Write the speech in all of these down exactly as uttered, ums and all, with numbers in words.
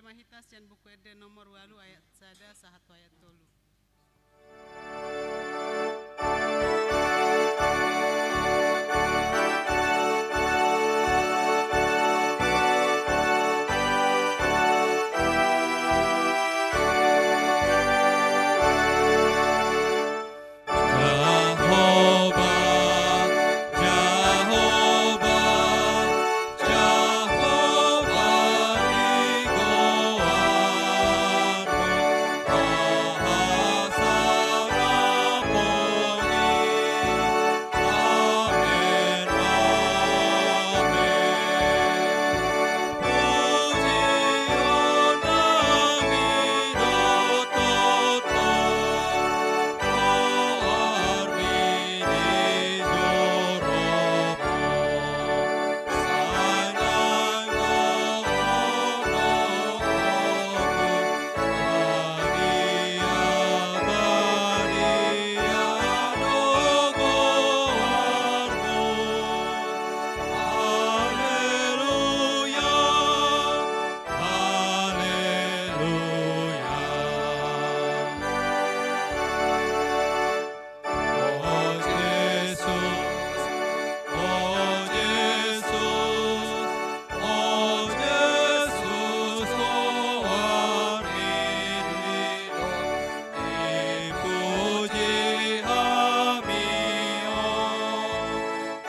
Hita sian Buku Ende nomor ualu ayat sada sahat tu ayat tolu.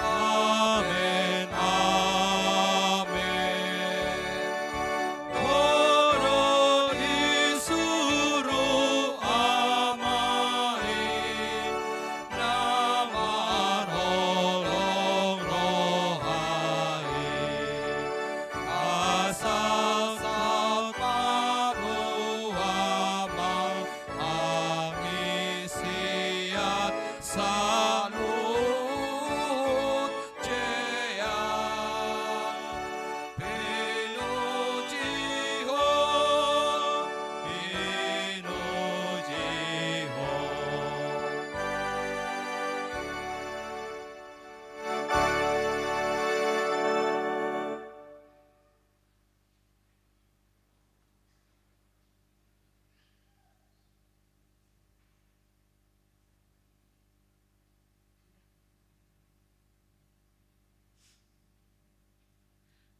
Amen, amen. Boru disuru Ama i, na marholong roha i, asa saut marua ma hami sian saluhut jea. Pinuji Ho, pinuji Ho.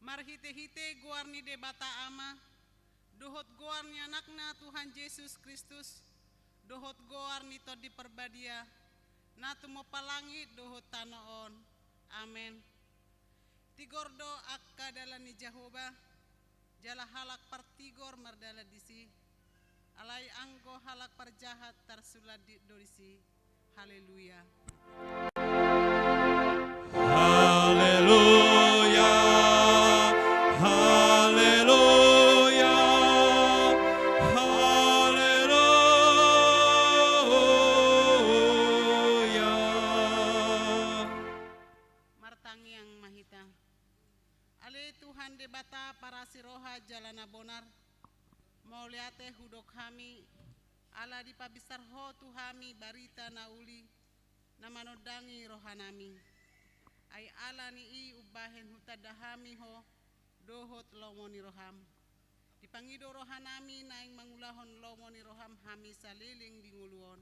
Marhitehite goar ni Debata Ama, dohot goar ni Anakna Tuhan Jesus Kristus, dohot goar ni Tondi Parbadia, na tumompa langit dohot tano on. Amen. Tigor do angka dalan ni Jahowa, jala halak partigor mardalan disi, alai anggo halak parjahat tarsulandit do disi. Haleluya. Haleluya. Haleluya. Haleluya. Martangiang ma hita. Ale Tuhan Debata parasi roha jala na bonar, mauliate hudok hami, ala dipabinsar Ho tu hami barita na uli, na manondangi rohanami. Ai ala ni i umbahen hutanda hami Ho, dohot lomo ni roham. Dipangido rohanami naeng mangulahon lomo ni roham hami saleleng di ngolu on.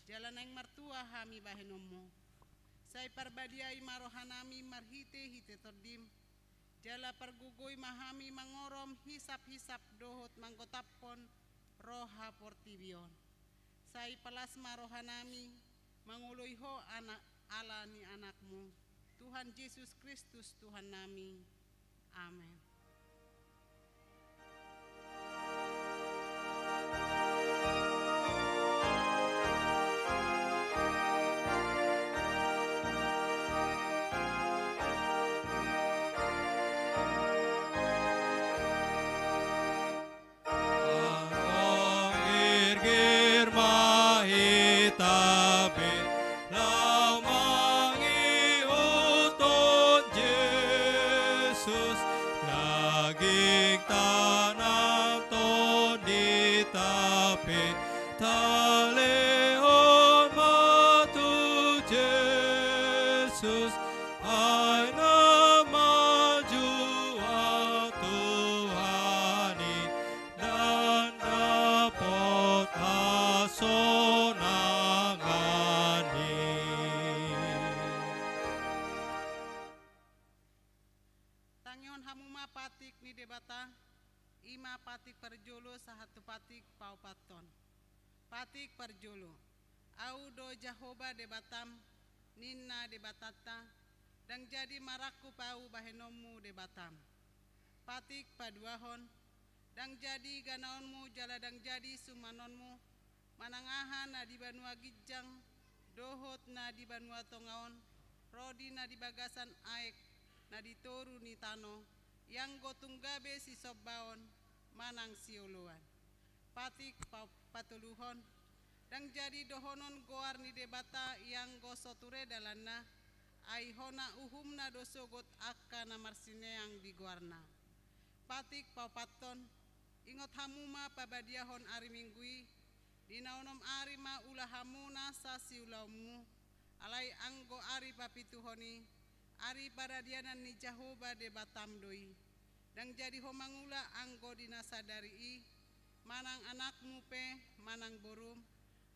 Jala naeng martua hami bahenonmu. Sai parbadiai ma rohanami marhitehite Tondim. Jala pargogoi ma hami mangorom hisap-hisap dohot manggotaphon roha portibi on. Sai palas ma rohanami mangoloi Ho anak, ala ni Anakmu, Tuhan Jesus Kristus Tuhannami. Amen. Girgir ma hita be laho mangihuthon Jesus, daging tano tondita pe talehon ma tu Jesus, ai na manjua Tuhan i Tangiangkon hamu ma patik ni Debata, i ma patik parjolo sahat tu patik paopathon. Patik parjolo. Ahu do Jahowa Debatam, ninna Debatanta, ndang jadi marangkup ahu bahenonmu Debatam. Patik paduahon. Ndang jadi ganaonmu jala ndang jadi sumanonmu, manang aha na di banua ginjang dohot na di banua tonga on, ro di na di bagasan aek na di toru ni tano, ianggo tung gabe sisombaon manang sioloan. Patik pa-, patoluhon. Ndang jadi dohonon goar ni Debata ianggo so ture dalanna, ai hona uhumna do sogot angka na marsineang di goarna. Patik paopathon. Ingot hamu ma pabadiahon ari Minggu i, di na onom ari ma ula hamu nasa siulaonmu, alai anggo ari papituhon i, ari paradianan ni Jahowa Debatam do i. Ndang jadi ho mangula anggo di na sadari i, manang anakmu pe, manang borum,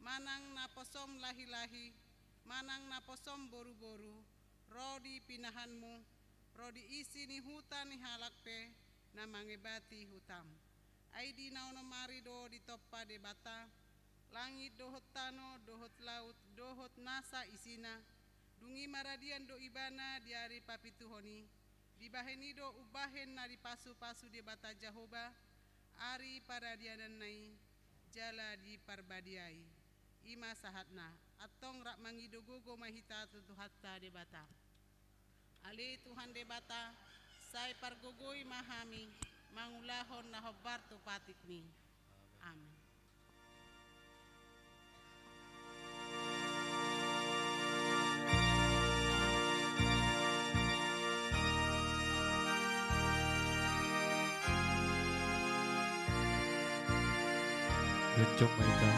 manang naposom lahilahi, manang naposom boruboru, ro di pinahanmu, ro di isi ni huta ni halak pe na mangebati hutam. Ai di na onom ari do ditompa Debata langit dohot tano dohot laut dohot nasa isina, dung i maradian do ibana di ari papituhon i. Dibahen i do umbahen na dipasupasu Debata Jahowa ari paradiananna i jala diparbadiai. I ma sahatna. Antong rap mangido gogo ma hita tu Tuhanta Debata. Ale Tuhan Debata, sai pargogoi ma hami mangulahon na hombar tu patikmi. Amen. Jongjong ma hita.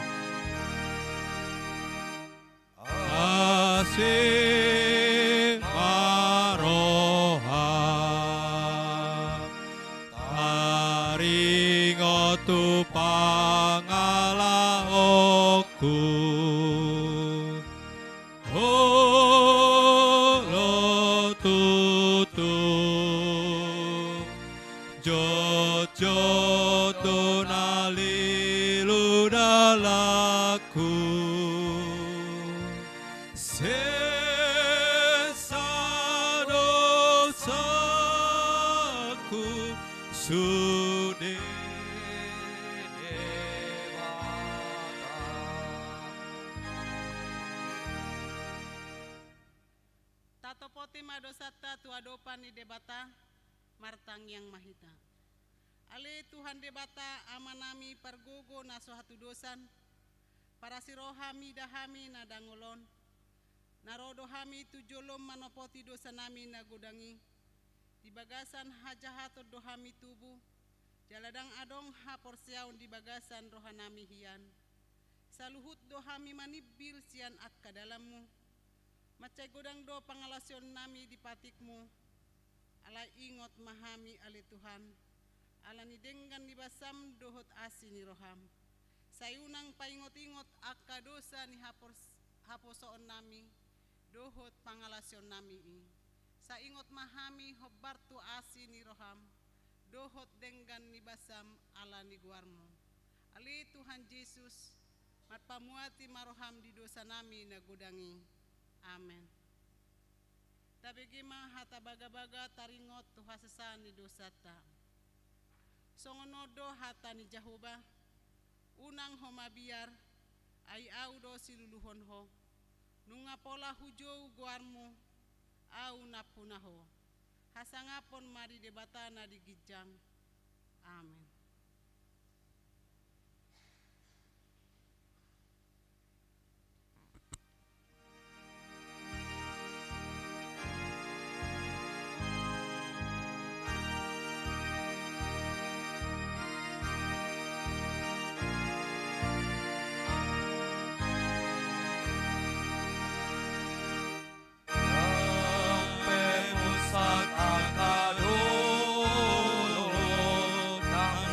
Asi ma roham taringot tu pangalahoku. Olo tutu jotjot do na lilu dalanku. Sesa dosaku sude Debata. Tatopoti ma dosanta tu adopan ni Debata, martangiang ma hita. Ale Tuhan Debata, Amanami pargogo na so hatudosan, parasi roha mida hami na dangol on, na ro do hami tu jolom manopoti dosanami na godang i, di bagasan hajahaton do hami tubu, jala ndang adong haporseaon di bagasan rohanami hian. Saluhut do hami manimbil sian angka dalanmu. Mansai godang do pangalaosionnami di patikmu. Alai ingot ma hami ale Tuhan, ala ni denggan ni basam dohot asi ni roham. Sai unang paingotingot angka dosa ni hapors-, haposoonnami dohot pangalaosionnami i. Sai ingot ma hami hombar tu asi ni roham dohot denggan ni basam ala ni goarmu. Ale Tuhan Jesus, marpamuati ma roham di dosanami na godang i. Amen. Tabege ma hata bagabaga taringot tu hasesaan ni dosanta. Songon on do hata ni Jahowa, unang ho mabiar, ai ahu do siluluhon ho. Nunga pola hujou goarmu, ahu nampuna ho. Hasangapon ma di Debata na di ginjang. Amen. Nang pe musat angka dolok, nang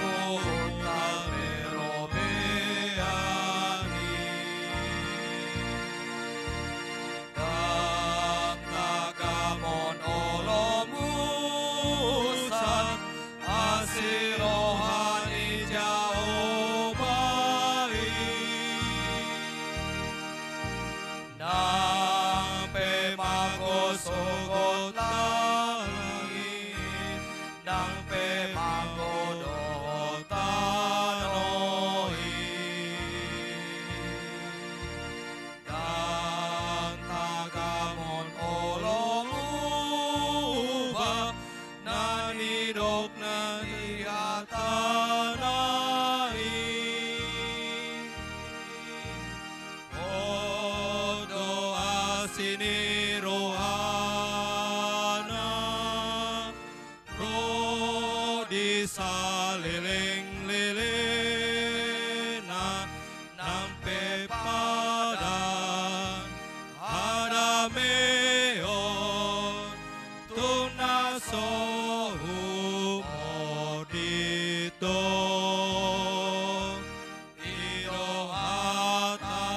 sogot langit nang pe manggodohon tano i. Ndang tagamon holong uba na nidok na di hatana i. Hot do asi ni rohana ro di saleleng lelengna nang pe padan hadameon tung na so humordit do. I do hata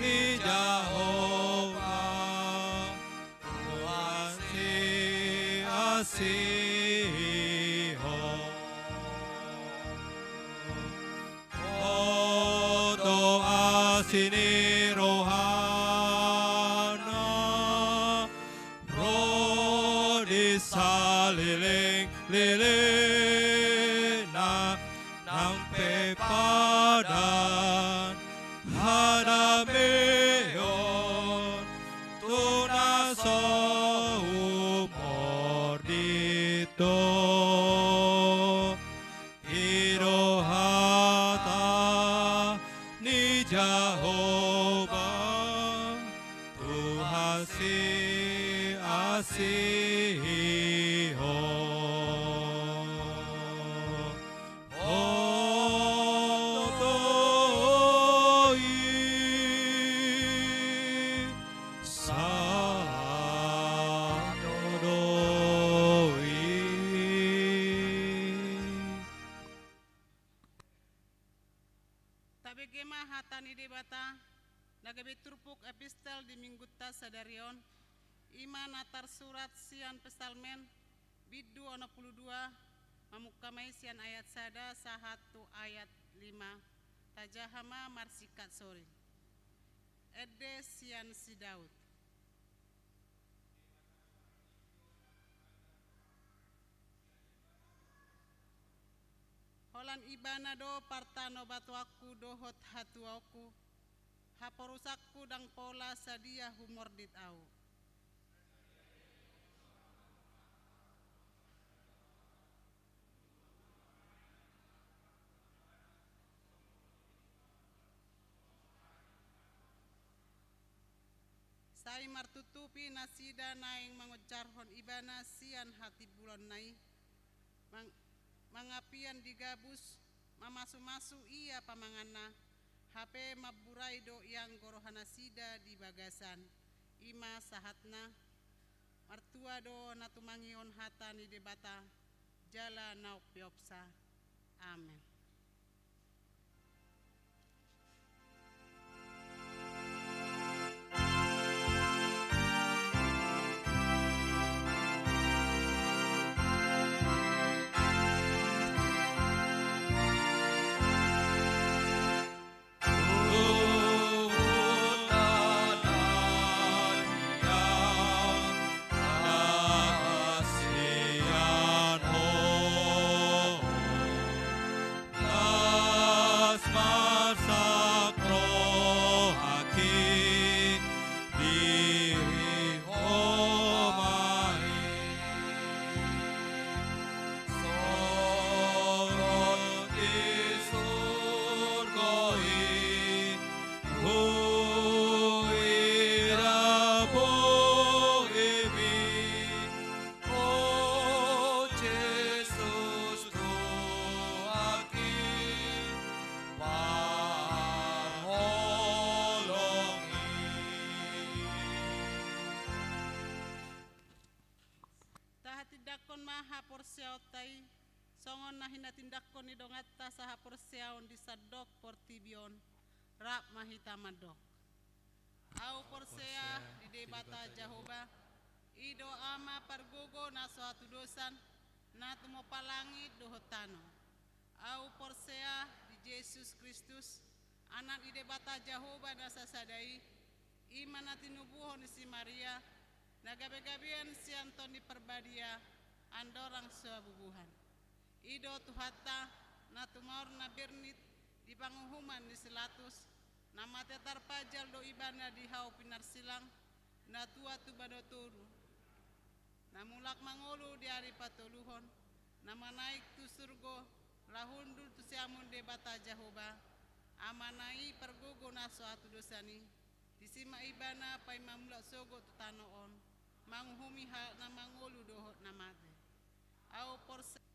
ni Jahowa tu haasiasihon. Hot do asi ni rohana ro di saleleng lelengna nang pe padan hadameon tung na so humordit do. I do hata ni Jahowa tu haasiasihon. Hot do i, sahat do i. Tabege ma hata ni Debata na gabe turpuk epistel di Minggunta sadari on, i ma na tarsurat sian Psalmen bindu onom pulu dua, mamungka ma i sian ayat sada sahat tu ayat lima. Tajaha ma marsingkat sori. Ende sian si Daud. Holan Ibana do partanobatoanku dohot hatuaonku, haporusanku ndang pola sadia humordit ahu. Sai martutupi nasida naeng mangonjarhon Ibana sian hatimbulonna i, mang-, mangapian di gabus, mamasumasu ia pamanganna, hape mamburai do ianggo rohanasida di bagasan. I ma sahatna. Martua do na tumangihon hata ni Debata, jala na umpeopsa. Amen. O Jesus, Tuhanki, parholongi. Tahatindangkon ma haporseaonta i, songon na hinatindangkon ni donganta sahaporseaon di sandok portibi on, rap ma hita mandok. Ahu porsea di Debata Jahowa, i do Ama pargogo na so hatudosan, na tumompa langit dohot tano. Ahu porsea di Jesus Kristus, Anak ni Debata Jahowa na sasada i, i ma na tinubuhon ni si Maria, na gabe-gabean sian Tondi Parbadia, andorang so habubuhan. I do Tuhanta, na tumaon na bernit di panguhuman ni si Latus, na mate tarpajal do ibana di hau pinarsilang, na tua tuba do toru, na mulak mangolu di ari patoluhon, na manaek tu surgo, laho hundul tu siamun Debata Jahowa, Amana i pargogo na so hatudosan i, disi ma ibana paima mulak sogot tu tano on, manguhumi halak na mangolu dohot na mate. Au porsea.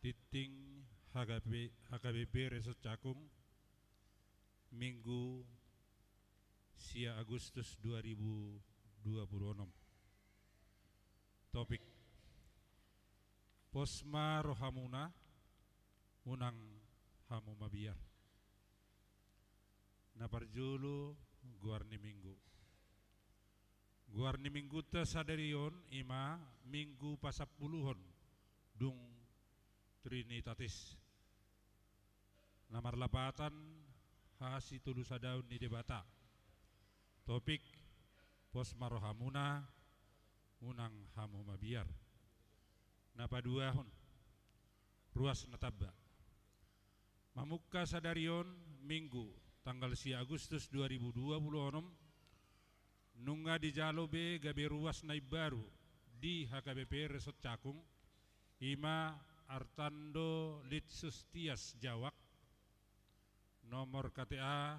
Tingting H K B P, H K B P Resort Cakung, Minggu sia Agustus dua ribu dua puluh enam. Topik: Pos ma rohamuna, unang hamu mabiar. Na parjolo, goar ni Minggu. Goar ni Minggunta sadari on i ma Minggu pasampuluhon dung Trinitatis, na marlapatan hasitolusadaon ni Debata. Topik: Pos ma rohamuna, unang hamu mabiar. Na paduahon, ruas na tamba. Mamungka sadari on, Minggu, tanggal sia Agustus dua ribu dua puluh onom, nunga dijalo be gabe ruas na imbaru di H K B P Resort Cakung, i ma Artando Litsus Tias Jawak, nomor K T A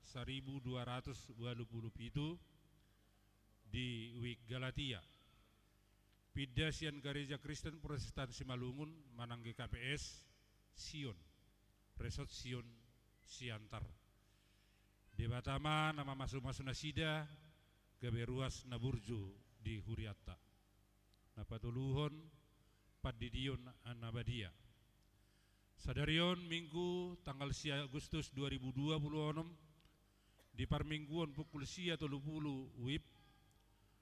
saribu dua ratus ualu pulu pitu, di Wijk Galatia. Pinda sian Gareja Kristen Protestan Simalungun manang G K P S Sion, Resort Sion Siantar. Debata ma na mamasumasu nasida gabe ruas na burju di hurianta. Na patoluhon, pandidion na badia. Sadari on, Minggu, tanggal sia Agustus dua ribu dua puluh onom, di parmingguon pukul sia tolu pulu WIB,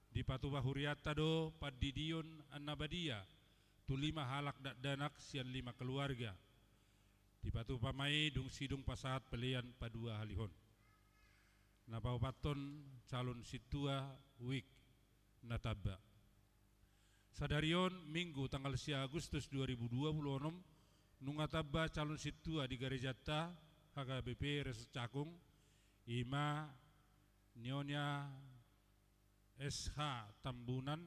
dipatupa hurianta do pandidion na badia tu lima halak dakdanak sian lima keluarga. Dipatupa ma i dung sidung pasahat pelean paduahalihon. Na paopathon, calon sintua WIB na tamba. Sadari on, Minggu, tanggal sia Agustus dua ribu dua puluh onom, nunga tamba calon sintua di garejanta H K B P Resort Cakung, i ma Nyonya S H Tambunan,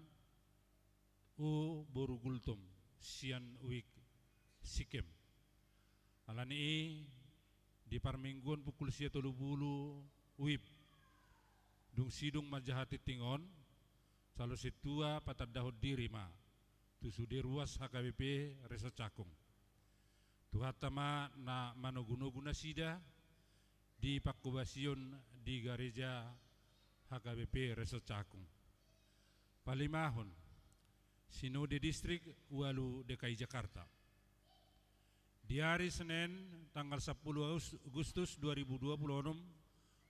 O boru Gultom, sian Wijk Sikem. Alani i, di parmingguon pukul sia tolu pulu WIB, dung sidung manjaha tingting on, calon sintua patandahon diri ma tu sude ruas H K B P Resort Cakung. Tuhanta ma na manogunogu nasida di pangkobasion di gareja H K B P Resort Cakung. Palimahon, Sinode Distrik ualu D K I Jakarta. Di ari Senen, tanggal sampulu Agus-, Agustus dua ribu dua puluh onom,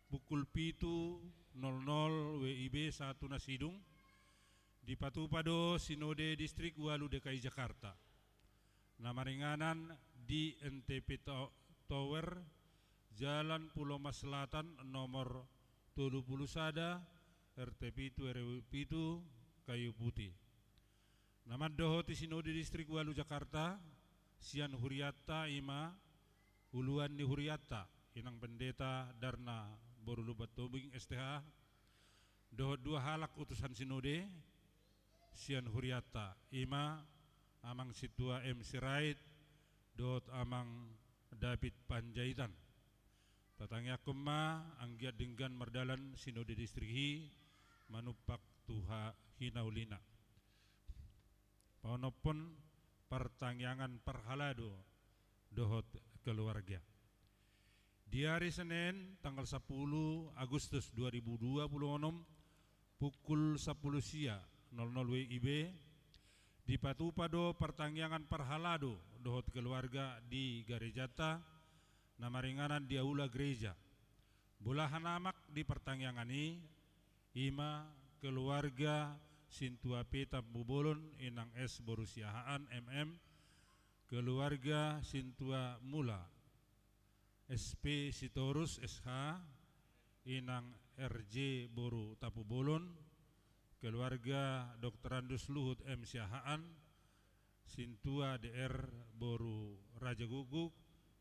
pukul pitu nol nol WIB sahat tu na sidung, dipatupa do Sinode Distrik ualu D K I Jakarta, na maringanan di N T P To-, Tower, Jalan Pulau Mas Selatan, nomor tolu pulu sada, R T pitu, R W pitu, Kayu Putih. Na mandohoti Sinode Distrik ualu Jakarta, sian hurianta i ma uluan ni hurianta, Inang Pendeta Darna boru Lumban Tobing S T H, dohot dua halak utusan Sinode sian hurianta, i ma Amang Sintua M Sirait dohot Amang David Panjaitan. Tatangiangkon ma anggiat denggan mardalan Sinode Distrik i manumpak tu ha-, hinaulina. Paonomhon, partangiangan parhalado dohot keluarga. Di ari Senen, tanggal sampulu Agustus dua ribu dua puluh onom, pukul sampulu sia nol nol WIB, dipatupa do partangiangan parhalado dohot keluarga di garejanta, na maringanan di Aula Gereja. Bolahan amak di partangiangan i, i ma keluarga Sintua P Tampubolon, Inang S boru Siahaan, M M, keluarga Sintua Mula, S P Sitorus, S H, Inang R J boru Tampubolon, keluarga Doktorandus Luhut M Siahaan, Sintua D R boru Rajagukguk,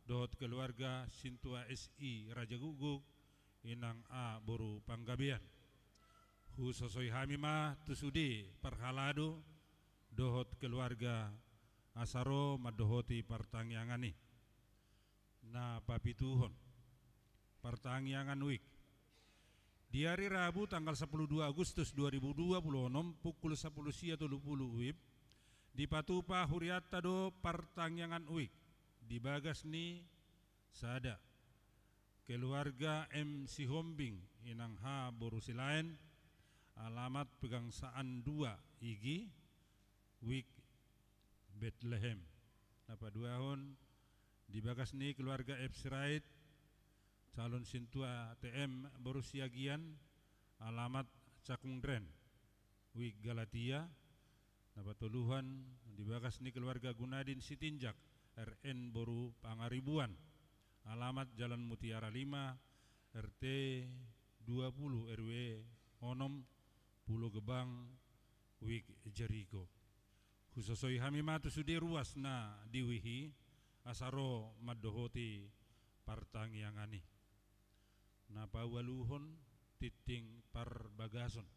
dohot keluarga Sintua S I Rajagukguk, Inang A boru Panggabean. Husosoi hami ma tu sude parhalado dohot keluarga asa ro mandohoti partangiangan i. Na papituhon, partangiangan WIB. Di ari Rabu, tanggal sampulu dua Agustus dua ribu dua puluh onom, pukul sampulu sia tolu pulu WIB, Dipatupa hurianta do partangiangan uik di bagas ni sada, keluarga M Sihombing, inang H boru Silaen, alamat Pegangsaan dua, Igi, Wik, Betlehem. Na paduahon, di bagas ni keluarga F Sirait, calon sintua T M boru Siagian, alamat Cakung Dren, Wik, Galatia. Na patoluhon, di bagas ni keluarga Gunadin Sitinjak, R N boru Pangaribuan, alamat Jalan Mutiara lima, R T dua puluh, R W onom, Pulo Gebang, Wik, Jeriko. Husosoi hami ma tu sude ruas na diuihi, asa ro mandohoti partangiangan i. Na paualuhon, tinting parbagason,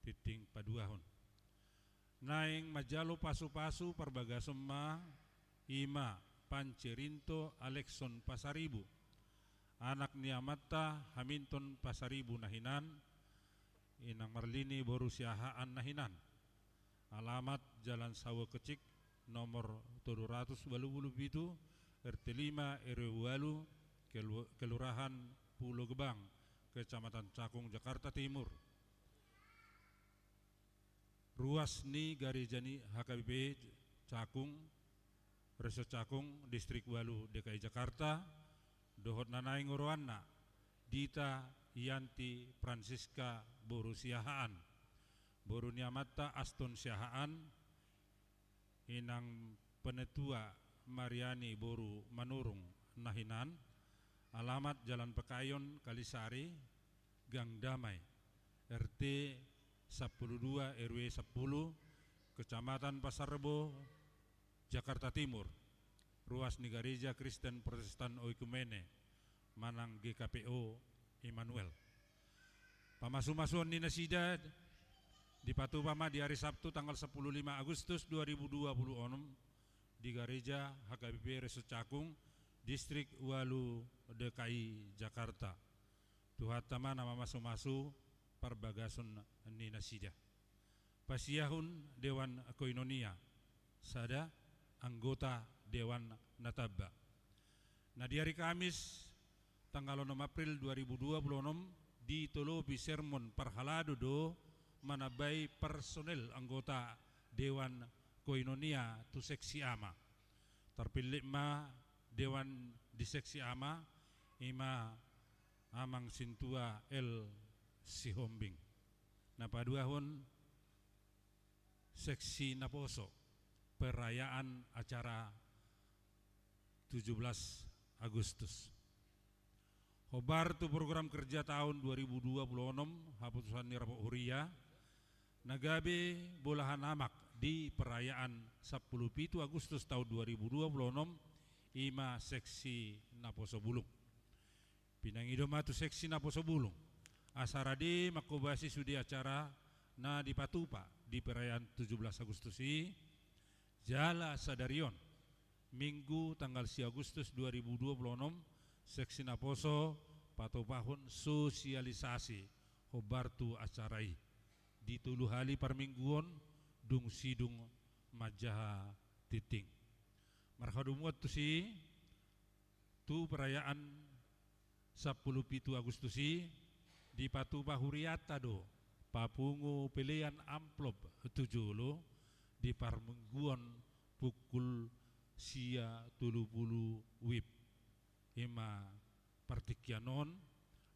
tinting paduahon. Naeng manjalo pasupasu parbagason ma, i ma Pancerinto Alekson Pasaribu, anak ni amanta Haminton Pasaribu na hinan, inang Marlini boru Siahaan na hinan. Alamat Jalan Sawo Kecik, nomor tolu ratus ualu pulu pitu, R T lima, R W ualu, Kelu-, Kelurahan Pulo Gebang, Kecamatan Cakung, Jakarta Timur. Ruas ni gareja ni H K B P Cakung, Resort Cakung, Distrik ualu, D K I Jakarta, dohot na naeng oroanna, Dita Yanti Francisca boru Siahaan, boru ni amanta Aston Siahaan, inang Penetua Mariani boru Manurung na hinan, alamat Jalan Pekayon, Kalisari, Gang Damai, R T sampulu dua, R W sampulu, Kecamatan Pasar Rebo, Jakarta Timur, ruas ni Gareja Kristen Protestan Oikumene manang G K P O Immanuel. Pamasumasuon ni nasida dipatupa ma di ari Sabtu tanggal sampulu lima Agustus dua ribu dua pulu onom di Gareja H K B P Resort Cakung, Distrik ualu, D K I Jakarta. Tuhanta ma na mamasumasu parbagason ni nasida. Pasiahon Dewan Koinonia, sada, anggota Dewan Natamba. Na di ari Kamis tanggal onom April dua ribu dua pulu onom ditolopi sermon parhalado do manambai personel anggota Dewan Koinonia tu Seksi Ama. Tarpillit ma Dewan di Seksi Ama, i ma Amang Sintua L Sihombing. Na paduahon, Seksi Naposo, perayaan acara tujuh belas Agustus. Hombar tu program kerja taon dua ribu dua pulu onom, haputusan ni rapot huria, na gabe bolahan amak di perayaan sampulu pitu Agustus taon dua ribu dua pulu onom, i ma Seksi Naposo Bulung. Pinangido ma tu Seksi Naposo Bulung, asa rade manghobasi sude acara na dipatupa di perayaan tujuh belas Agustus i, jala sadari on, Minggu tanggal sia Agustus dua ribu dua pulu onom, Seksi Naposo patupahon sosialisasi hombar tu acara i di tolu hali parmingguon, dung sidung manjaha tinting. Marhadomuan tusi, tu perayaan sampulu pitu Agustus i, dipatupa hurianta do papungu pelean amplop tu jolo di parmingguon pukul sia tolu pulu WIB. I ma partingkian on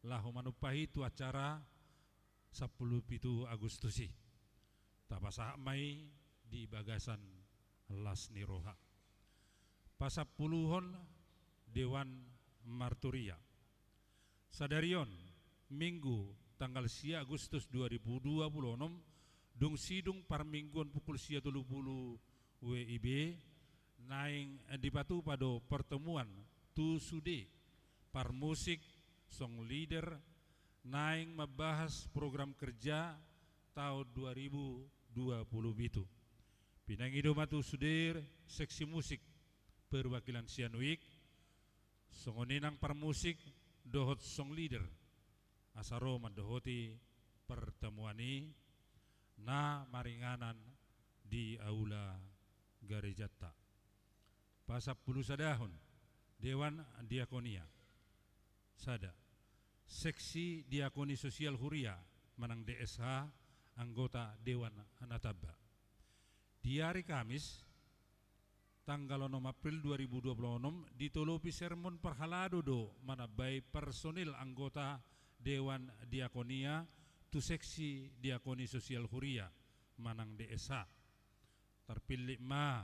laho manumpahi tu acara sampulu pitu Agustus i. Tapasahat ma i di bagasan las ni roha. Pasampuluhon Dewan Marturia. Sadari on, Minggu, tanggal sia Agustus dua ribu dua pulu onom, dung sidung parmingguon pukul sia tolu pulu WIB, naeng dipatupa do pertemuan tu sude parmusik, song leader, naeng mambahas program kerja taon dua ribu dua pulu pitu. Pinangido ma tu sude seksi musik perwakilan sian WIB, songon i nang parmusik dohot song leader, asa ro mandohoti pertemuan i na maringanan di aula garejanta. Pasampulusadahon, Dewan Diakonia. Sada, Seksi Diakoni Sosial Huria manang D S H, anggota Dewan Natamba. Di ari Kamis, tanggal onom April dua ribu dua puluh onom, ditolopi sermon parhalado do manambai personil anggota Dewan Diakonia tu Seksi Diakoni Sosial Huria manang D S H. Tarpillit ma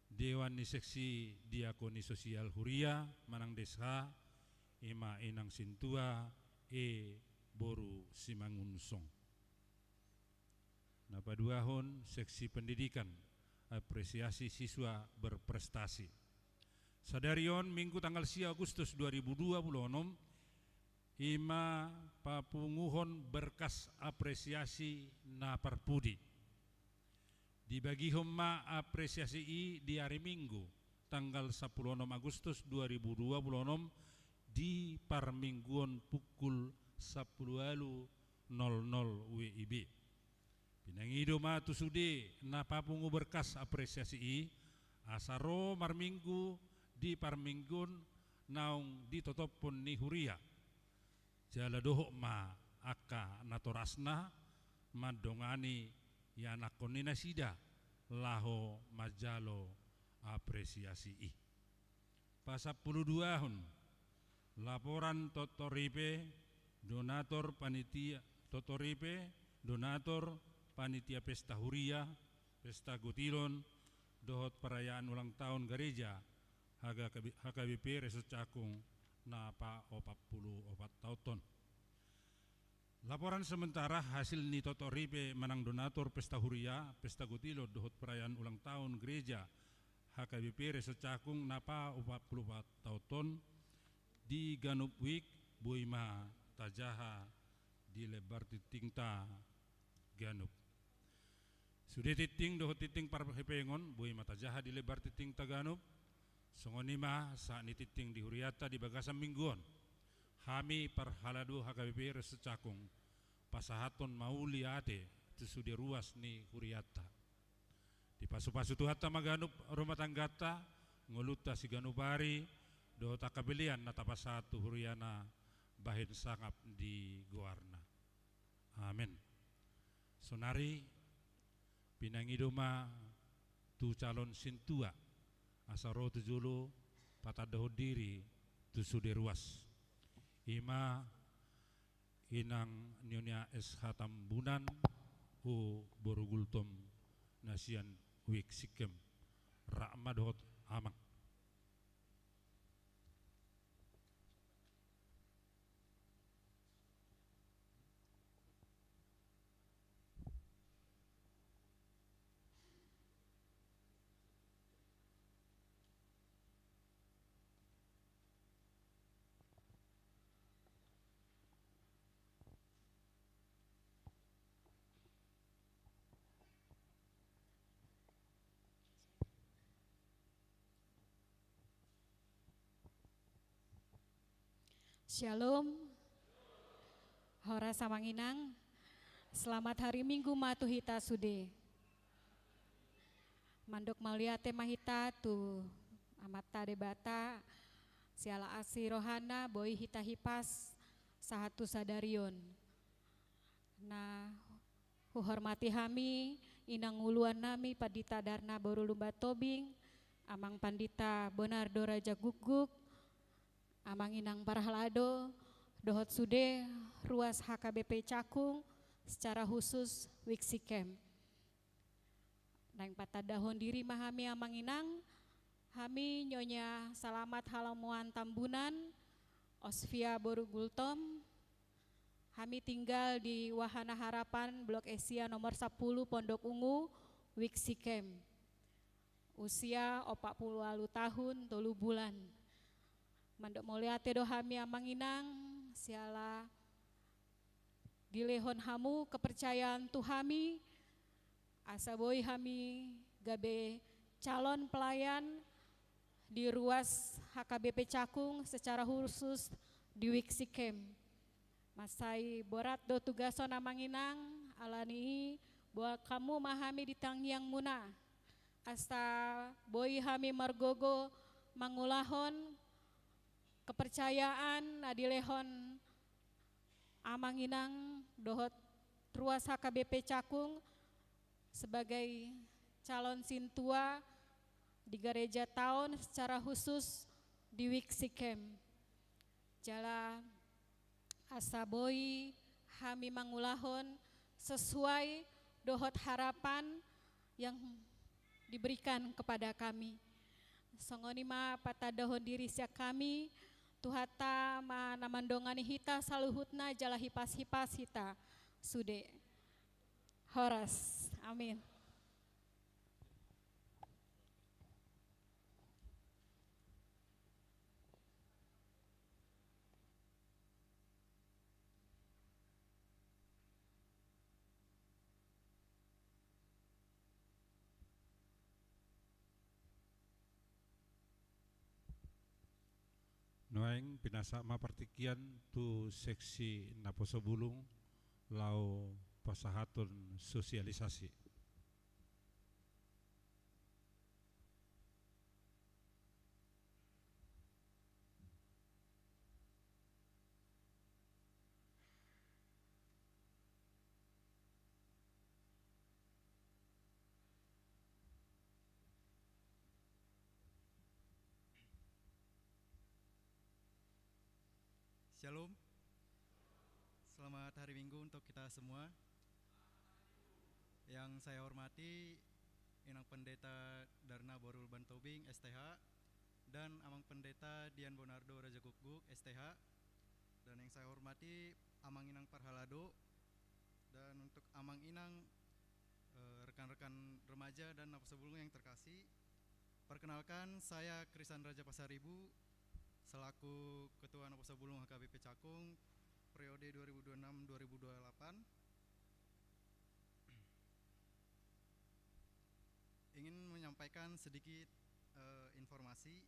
Dewan ni Seksi Diakoni Sosial Huria manang D S H, i ma Inang Sintua E boru Simangunsong. Na paduahon, Seksi Pendidikan, apresiasi siswa berprestasi. Sadari on, Minggu tanggal sia Agustus dua ribu dua puluh onom, i ma papunguhon berkas apresiasi na parpudi. Dibagihon ma apresiasi i di ari Minggu, tanggal sampulu onom Agustus dua ribu dua puluh onom, di parmingguon pukul sampulu ualu nol nol W I B. Pinangido ma tu sude na papungu berkas apresiasi i, asa ro marminggu di parmingguon naung ditotophon ni huria. Jala dohot ma angka natorasna mandongani ianakhon ni nasida laho manjalo apresiasi i. Pasampuluduahon, laporan totoripe, donator panitia, totoripe, donator panitia pesta huria, pesta gotilon, dohot perayaan ulang tahun gareja, H K B P Resort Cakung, na paopat pulu opat taonhon. Laporan sementara hasil ni totoripe manang donator pesta huria, pesta gotilon dohot perayaan ulang tahun gereja H K B P Resort Cakung na paopat pulu opat taonhon di ganup wijk boi ma tajaha di lembar tingtingta ganup. Sude tingting dohot tingting parhepengon boi ma tajaha di lembar tingtingta ganup. Songon i ma sahat ni tingting di hurianta di bagasan minggu on. Hami parhalado H K B P Resort Cakung pasahathon mauliate tu sude ruas ni hurianta. Dipasupasu Tuhanta ma ganup rumah tangganta, ngolunta siganup ari, dohot angka pelean na tapasahat tu huriana bahen sangap di goarna. Amen. Saonari pinangido ma tu calon sintua asa ro tu jolo patandahon diri tu sude ruas. I ma Inang Nyonya S H Tambunan, O boru Gultom, na sian Wijk Singkem. Rap ma dohot Amang. Syalom. Horas Amang Inang. Selamat hari Minggu ma tu hita sude. Mandok mauliate ma hita tu Amanta Debata, siala asi rohana boi hita hipas sahat tu sadari on. Na huhormati hami inang uluan nami Pandita Darna boru Lumban Tobing, Amang Pandita Bonardo Raja Gukguk, Amang Inang Parhalado, dohot sude ruas H K B P Cakung, secara khusus Wijk Singkem. Naeng patandahon diri ma hami Amang Inang, hami Nyonya Salamat Halomoan Tambunan, Osvia boru Gultom, hami tinggal di Wahana Harapan, Blok Asia nomor sapuluh, Pondok Ungu, Wijk Singkem. Usia opat pulu ualu tahun, tolu bulan. Mandok mauliate do hami Amang Inang, siala dilehon hamu kepercayaan tu hami, asa boi hami gabe calon pelayan di ruas H K B P Cakung secara khusus di Wijk Singkem. Mansai borat do tugason Amang Inang, alani i Boan hamu ma hami di tangiangmuna, asa boi hami margogo mangulahon kepercayaan na dilehon amang inang dohot ruas H K B P Cakung sebagai calon sintua di Gereja Taon, secara khusus di Wik Sikem. Jala asa boi hami mangulahon sesuai dohot harapan yang diberikan kepada kami. Songon i ma patandahon diri sian hami, Tuhanta ma na mandongani hita saluhutna jala hipas-hipas hita sude. Horas. Amin. Nuaeng pinasahat ma partingkian tu seksi naposo bulung laho pasahathon sosialisasi. Shalom. Selamat hari Minggu untuk kita semua. Yang saya hormati Inang Pendeta Darna Borul Bantobing, S T H, dan Amang Pendeta Dian Bonardo Rajagukguk, S T H, dan yang saya hormati Amang Inang Parhalado, dan untuk Amang Inang, eh, rekan-rekan remaja dan naposo bulung yang terkasih, perkenalkan, saya Krisan Raja Pasaribu, selaku Ketua Naposo Bulung H K B P Cakung, periode dua ribu dua puluh enam dua ribu dua puluh delapan. Ingin menyampaikan sedikit, eh, informasi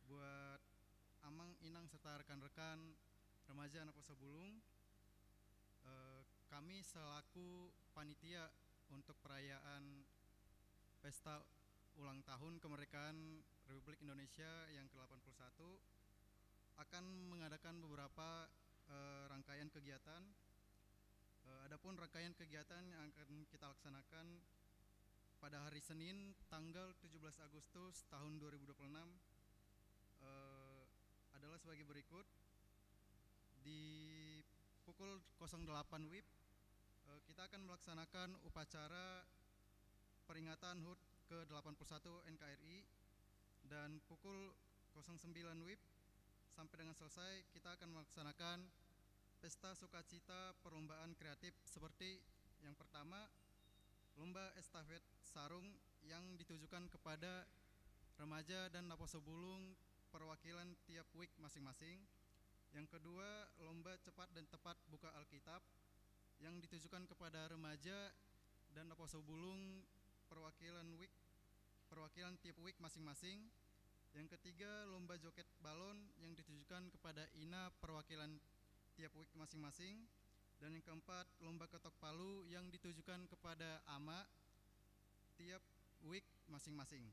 buat Amang, Inang, serta rekan-rekan remaja Naposo Bulung. Eh, kami selaku panitia untuk perayaan pesta ulang tahun kemerdekaan Republik Indonesia yang kedelapan puluh satu akan mengadakan beberapa, eh, rangkaian kegiatan. Eh, adapun rangkaian kegiatan yang akan kita laksanakan pada hari Senin, tanggal tujuh belas Agustus tahun dua ribu dua puluh enam, eh, adalah sebagai berikut. Di pukul kosong delapan WIB, eh, kita akan melaksanakan upacara peringatan HUT ke delapan puluh satu N K R I, dan pukul kosong sembilan WIB sampai dengan selesai, kita akan melaksanakan pesta sukacita perlombaan kreatif seperti yang pertama, lomba estafet sarung yang ditujukan kepada remaja dan naposo bulung perwakilan tiap wik masing-masing. Yang kedua, lomba cepat dan tepat buka Alkitab yang ditujukan kepada remaja dan naposo bulung perwakilan wik, perwakilan tiap wik masing-masing. Yang ketiga, lomba joget balon yang ditujukan kepada ina perwakilan tiap wik masing-masing. Dan yang keempat, lomba ketok palu yang ditujukan kepada ama tiap wik masing-masing.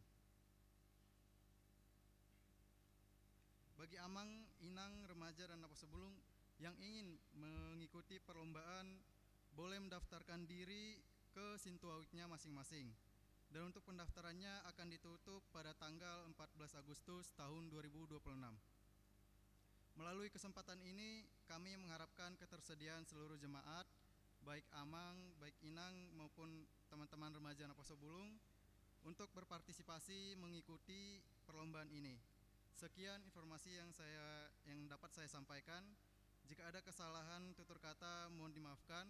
Bagi amang, inang, remaja, dan naposo bulung yang ingin mengikuti perlombaan, boleh mendaftarkan diri ke sintua wiknya masing-masing. Dan untuk pendaftarannya akan ditutup pada tanggal empat belas Agustus tahun dua ribu dua puluh enam. Melalui kesempatan ini, kami mengharapkan ketersediaan seluruh jemaat, baik amang, baik inang, maupun teman-teman remaja Naposo Bulung, untuk berpartisipasi mengikuti perlombaan ini. Sekian informasi yang saya, yang dapat saya sampaikan. Jika ada kesalahan tutur kata, mohon dimaafkan.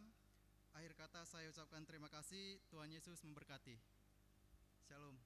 Akhir kata, saya ucapkan terima kasih. Tuhan Yesus memberkati. Shalom.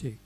Cek.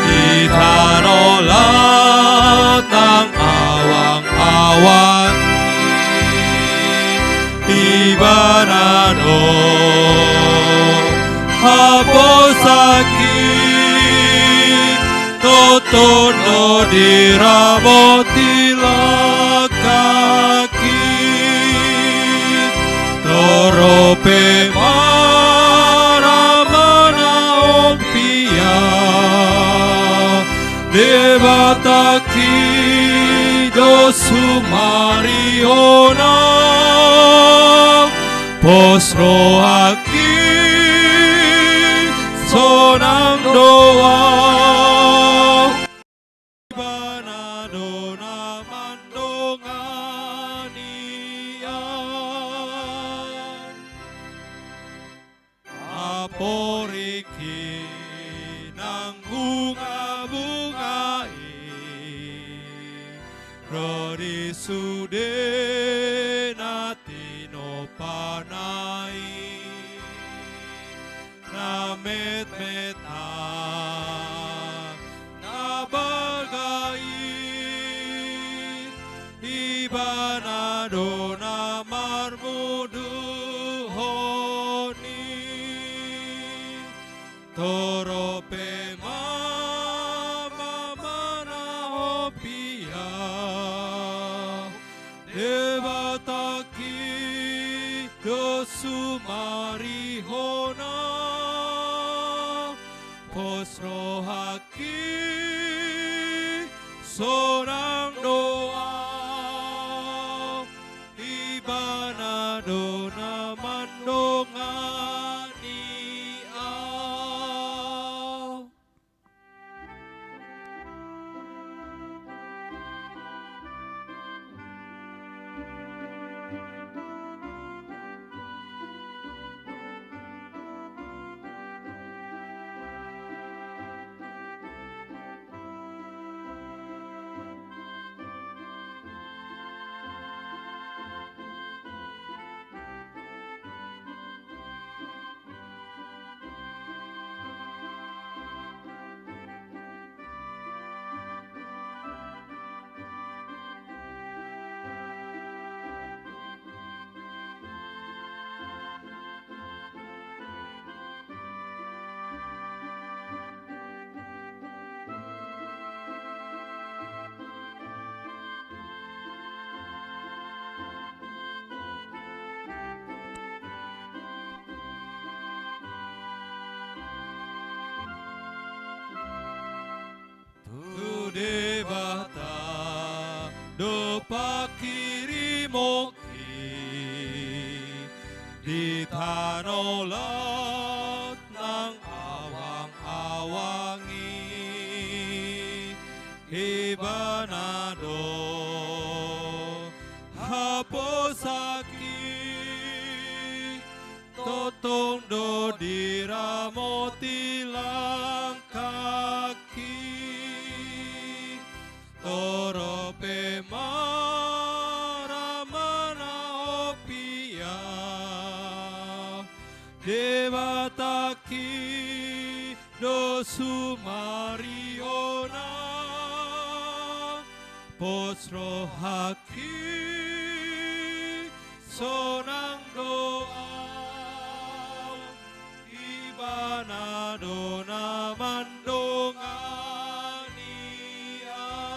Di tano las nang awang-awang i, Ibana do haposaki, tongtong do diramoti langkangki. Torop pe ma, Amana, on pia, Debatangki do sumarihon ahu, pos rohangki sonang do ahu. Ibana do na mandongani ahu. Aporikki nang bunga-bunga i, ro di sude na tinompana i. Na metmet nang na balga i, Ibana do na marmuduhon i. Torop pe ma, Amana, on pia, Debatangki do sumarihon ahu, pos rohangki sonang do ahu, Ibana do na mandongani ahu. Tu Debata do pangkirimonki di tano las nang awang-awang i, Ibana do haposaki, tongtong do diramoti langkangki. Torop pe ma, Amana, on pia, Debatangki do sumarihon ahu, pos rohangki sonang do ahu, Ibana do na mandongani ahu.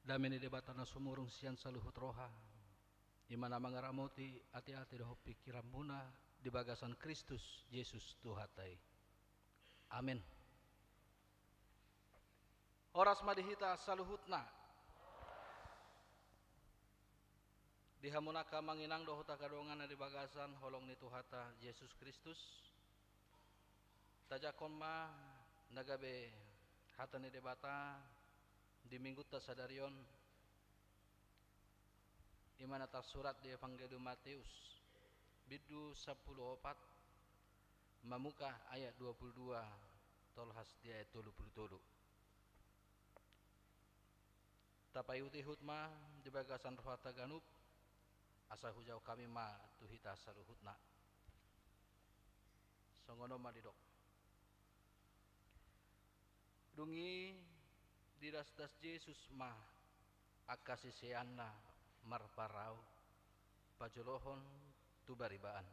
Dame ni Debata na sumurung sian saluhut roha, I ma na mangaramoti ateate dohot pingkiranmuna di bagasan Kristus Jesus Tuhanta i. Amen. Horas ma di hita saluhutna. Di hamu angka amang inang dohot angka dongan na di bagasan holong ni Tuhanta Jesus Kristus, tajangkon ma na gabe hata ni Debata di minggunta sadari on, i ma na tarsurat di Evangelium Mateus, bindu sampulu opat, mamungka ayat dua pulu dua, tolhas di ayat tolu pulu tolu. Tapaihut-ihut ma di bagasan rohanta ganup, asa hujauhon hami ma tu hita saluhutna. Songon on ma didok. Dung i didasdas Jesus ma angka siseanna marparau pajolohon tu baribaan,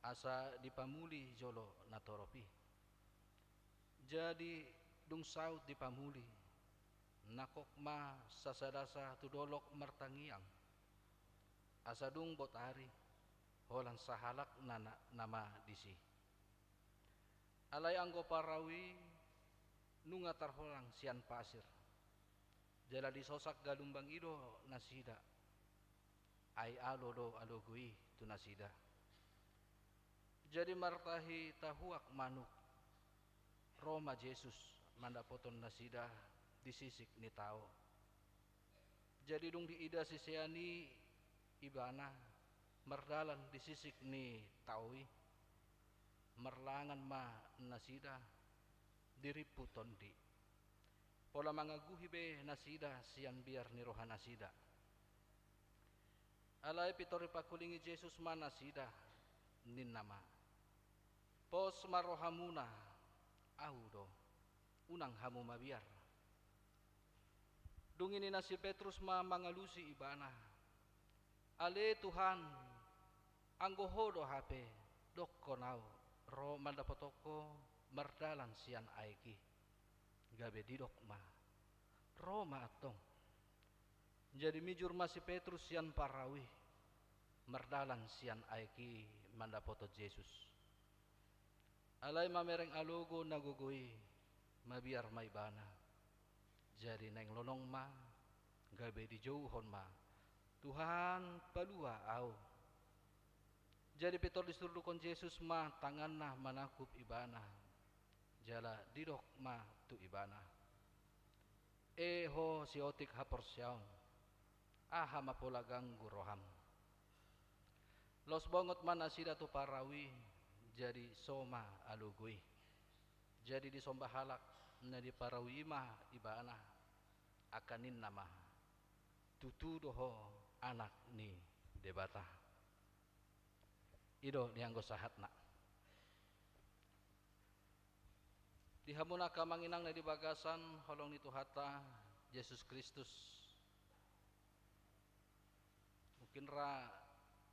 asa dipamuli jolo natorop i. Jadi dung saut dipamuli, nangkok ma sasadasa tu dolok martangiang, asa dung bot ari, holan sahalakna na, na ma disi. Alai anggo parau i nunga tarholang sian pasir, jala disosak galumbang i do nasida, ai alo do alogo i tu nasida. Jadi martahi tahuak manuk, ro ma Jesus mandapothon nasida di sisik ni tao. Jadi dung diida sisean i Ibana mardalan di sisik ni tao i, marlangan ma nasida di rimpu tondi, pola mangaguhi be nasida sian biar ni rohanasida. Alai pintor dipangkulingi Jesus ma nasida, ninna ma: Pos ma rohamuna, Ahu do, unang hamu mabiar. Dung i ninna si Petrus ma mangalusi Ibana: Ale Tuhan, anggo Ho do hape, dokkon ahu ro mandapothon Ho mardalan sian aek i. Gabe didok ma: Ro ma antong. Jadi mijur ma si Petrus sian parau i, mardalan sian aek i mandapothon Jesus. Alai mamereng alogo na gogo i, mabiar ma ibana. Jadi naeng lonong ma, gabe dijouhon ma: Tuhan, palua ahu. Jadi pintor disurdukhon Jesus ma tanganna manangkup ibana, jala didok ma tu ibana: E ho siotik haporseaon, aha ma pola ganggu roham? Laos bongot ma nasida tu parau i, jadi so ma alogo i. Jadi disomba halak na di parau i ma ibana, angka ninna ma: Tutu do Ho Anak ni Debata. I do di anggo sahatna. Di hamu angka amang inang na di bagasan holong ni Tuhanta Jesus Kristus, mungkin ra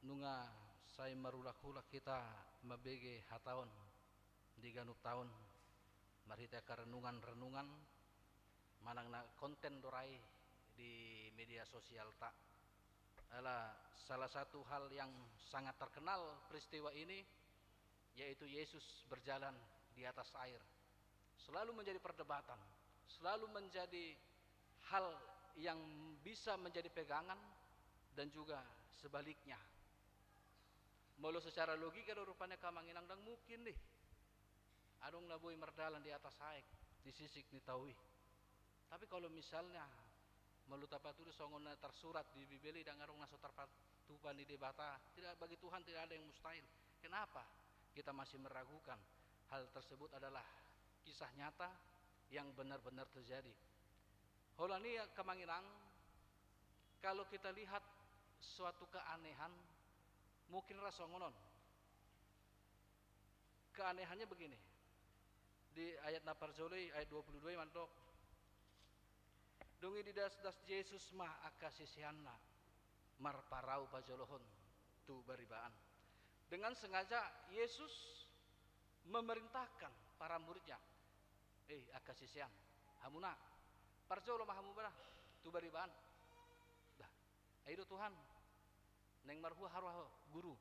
nunga sai marulak-ulak hita mambege hata on di ganup taon marhite angka renungan-renungan, manang na konten do ra i di media sosialta. Ala salah satu hal yang sangat terkenal peristiwa ini, yaitu Yesus berjalan di atas air. Selalu menjadi perdebatan, selalu menjadi hal yang bisa menjadi pegangan dan juga sebaliknya. Molo secara logika do rupani angka amang inang, ndang mungkin deh adong na boi mardalan di atas aek, di sisik ni tao i. Tapi kalau misalnya, molo tapatudu songon na tarsurat di Bibel i, ndang adong na so tarpatupa ni Debata, tidak, bagi Tuhan tidak ada yang mustahil. Kenapa kita masih meragukan? Hal tersebut adalah kisah nyata yang benar-benar terjadi. Holan i angka amang inang, kalau kita lihat suatu keanehan, mungkin ra songon on. Keanehannya begini. Di ayat na parjolo i, ayat dua puluh dua i mandok: Dung i didasdas Jesus ma angka siseanna marparau pajolohon tu baribaan. Dengan sengaja Yesus memerintahkan para muridnya, "Eh, angka sisean, hamuna, parjolo ma hamu bana tu baribaan." Dah. Ai do Tuhan, Naeng marhua haroa ho, Guru.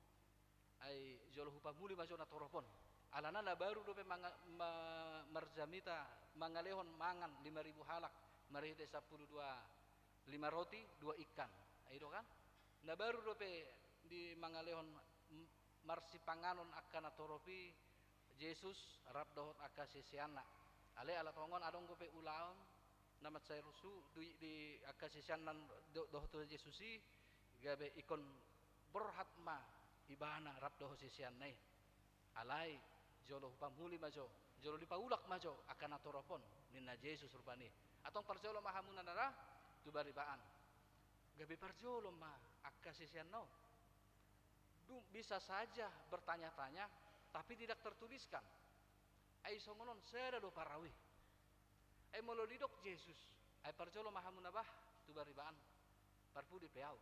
Ai jolo hupamuli ma jo natorop on. Alana na baru dope manga-, ma-, marjamita mangalehon mangan lima ribu halak, marhite sampulu dua, lima roti, dua ikan. Ai do kan? Na baru dope di mangalehon m-, marsipanganon angka natorop i Jesus rap dohot angka siseanna. Alai ala tongon adong dope ulaon na mansai rusu di, di angka siseanna do-, dohot tu Jesus i, gabe ingkon borhat ma ibana rap dohot siseanna i. Alai jolo hupamuli ma jo, jolo dipaulak ma jo angka natorop on, ninna Jesus rupani. Antong parjolo ma hamu na ra tu baribaan. Gabe parjolo ma angka siseanna on. Dung bisa saja bertanya-tanya, tapi tidak tertuliskan. Ai songon on, sada do parau i. Ai molo didok Jesus, ai parjolo ma hamu na bah tu baribaan, parpudi pe ahu.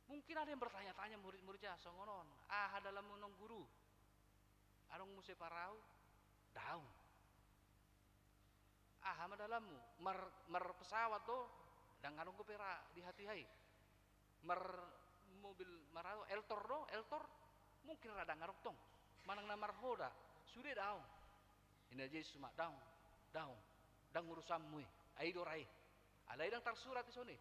Mungkin ada yang bertanya-tanya murid-muridnya songon on, aha dalanmu on Guru? Adong muse parau? Daong. Aha ma dalanmu? Mar-, marpesawat do? Ndang adong dope ra di hatiha i. Marmobil, marau, eltor do, eltor? Mungkin ra ndang adong tong. Manang na marhoda, sude daong. Ninna Jesus ma, daong, daong, ndang urusanmu i. Ai do ra i. Alai ndang tarsurat i songon i.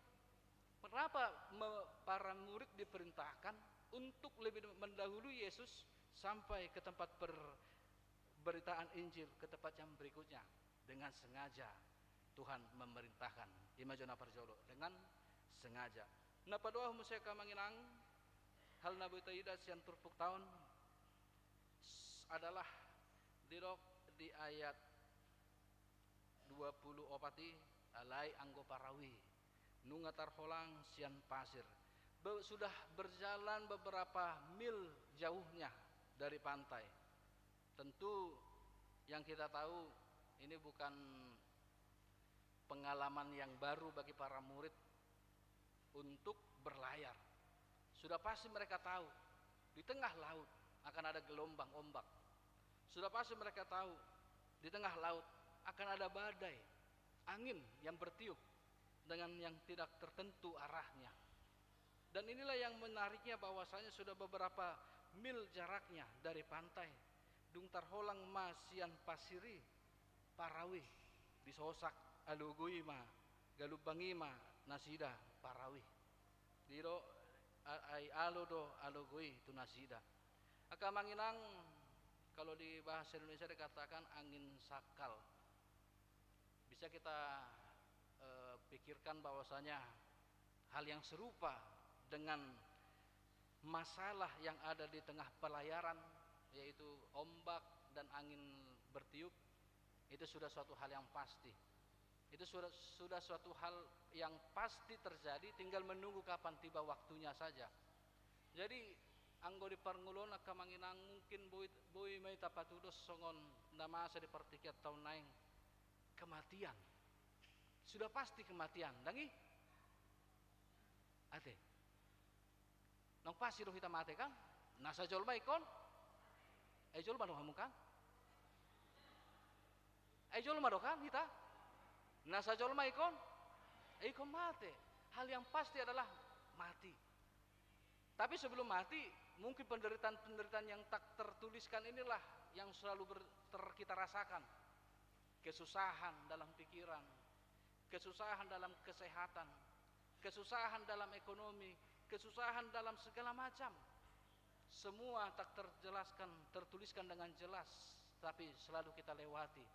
Kenapa me-, para murid diperintahkan untuk lebih mendahului Yesus sampai ke tempat per-, beritaan Injil, ke tempat yang berikutnya? Dengan sengaja Tuhan memerintahkan. I ma jo na parjolo, dengan sengaja. Na paduahon muse angka amang inang, hal na boi taida sian turpukta on s-, adalah didok di ayat dua puluh opat i, alai anggo parau i nunga tarholang sian pasir. Be-, sudah berjalan beberapa mil jauhnya dari pantai. Tentu yang kita tahu, ini bukan pengalaman yang baru bagi para murid untuk berlayar. Sudah pasti mereka tahu, di tengah laut akan ada gelombang, ombak. Sudah pasti mereka tahu, di tengah laut akan ada badai, angin yang bertiup dengan yang tidak tertentu arahnya. Dan inilah yang menariknya, bahwasanya sudah beberapa mil jaraknya dari pantai, dung tarholang ma sian pasir i parau i, disosak, alogo i ma, galumbang i ma nasida parau i. Didok, a-, ai alo do alogo i tu nasida. Angka amang inang, kalau di bahasa Indonesia dikatakan angin sakal. Bisa kita, eh, pikirkan bahwasanya hal yang serupa dengan masalah yang ada di tengah pelayaran, yaitu ombak dan angin bertiup, itu sudah suatu hal yang pasti. Itu sudah, sudah suatu hal yang pasti terjadi, tinggal menunggu kapan tiba waktunya saja. Jadi, anggo di parngoluon angka amang inang, mungkin boi, boi ma hita patudos songon na masa di partingkianta on naeng, kematian. Sudah pasti kematian, ndang i? Ate. Naung pasti do hita mate kan? Nasa jolma ingkon? Ai jolma do hamu kan? Ai jolma do kan hita? Nasa jolma ingkon? Ai ingkon mate. Hal yang pasti adalah mati. Tapi sebelum mati, mungkin penderitaan-penderitaan yang tak tertuliskan inilah yang selalu ber-, ter-, kita rasakan. Kesusahan dalam pikiran, kesusahan dalam kesehatan, kesusahan dalam ekonomi, kesusahan dalam segala macam. Semua tak terjelaskan, tertuliskan dengan jelas, tapi selalu kita lewati.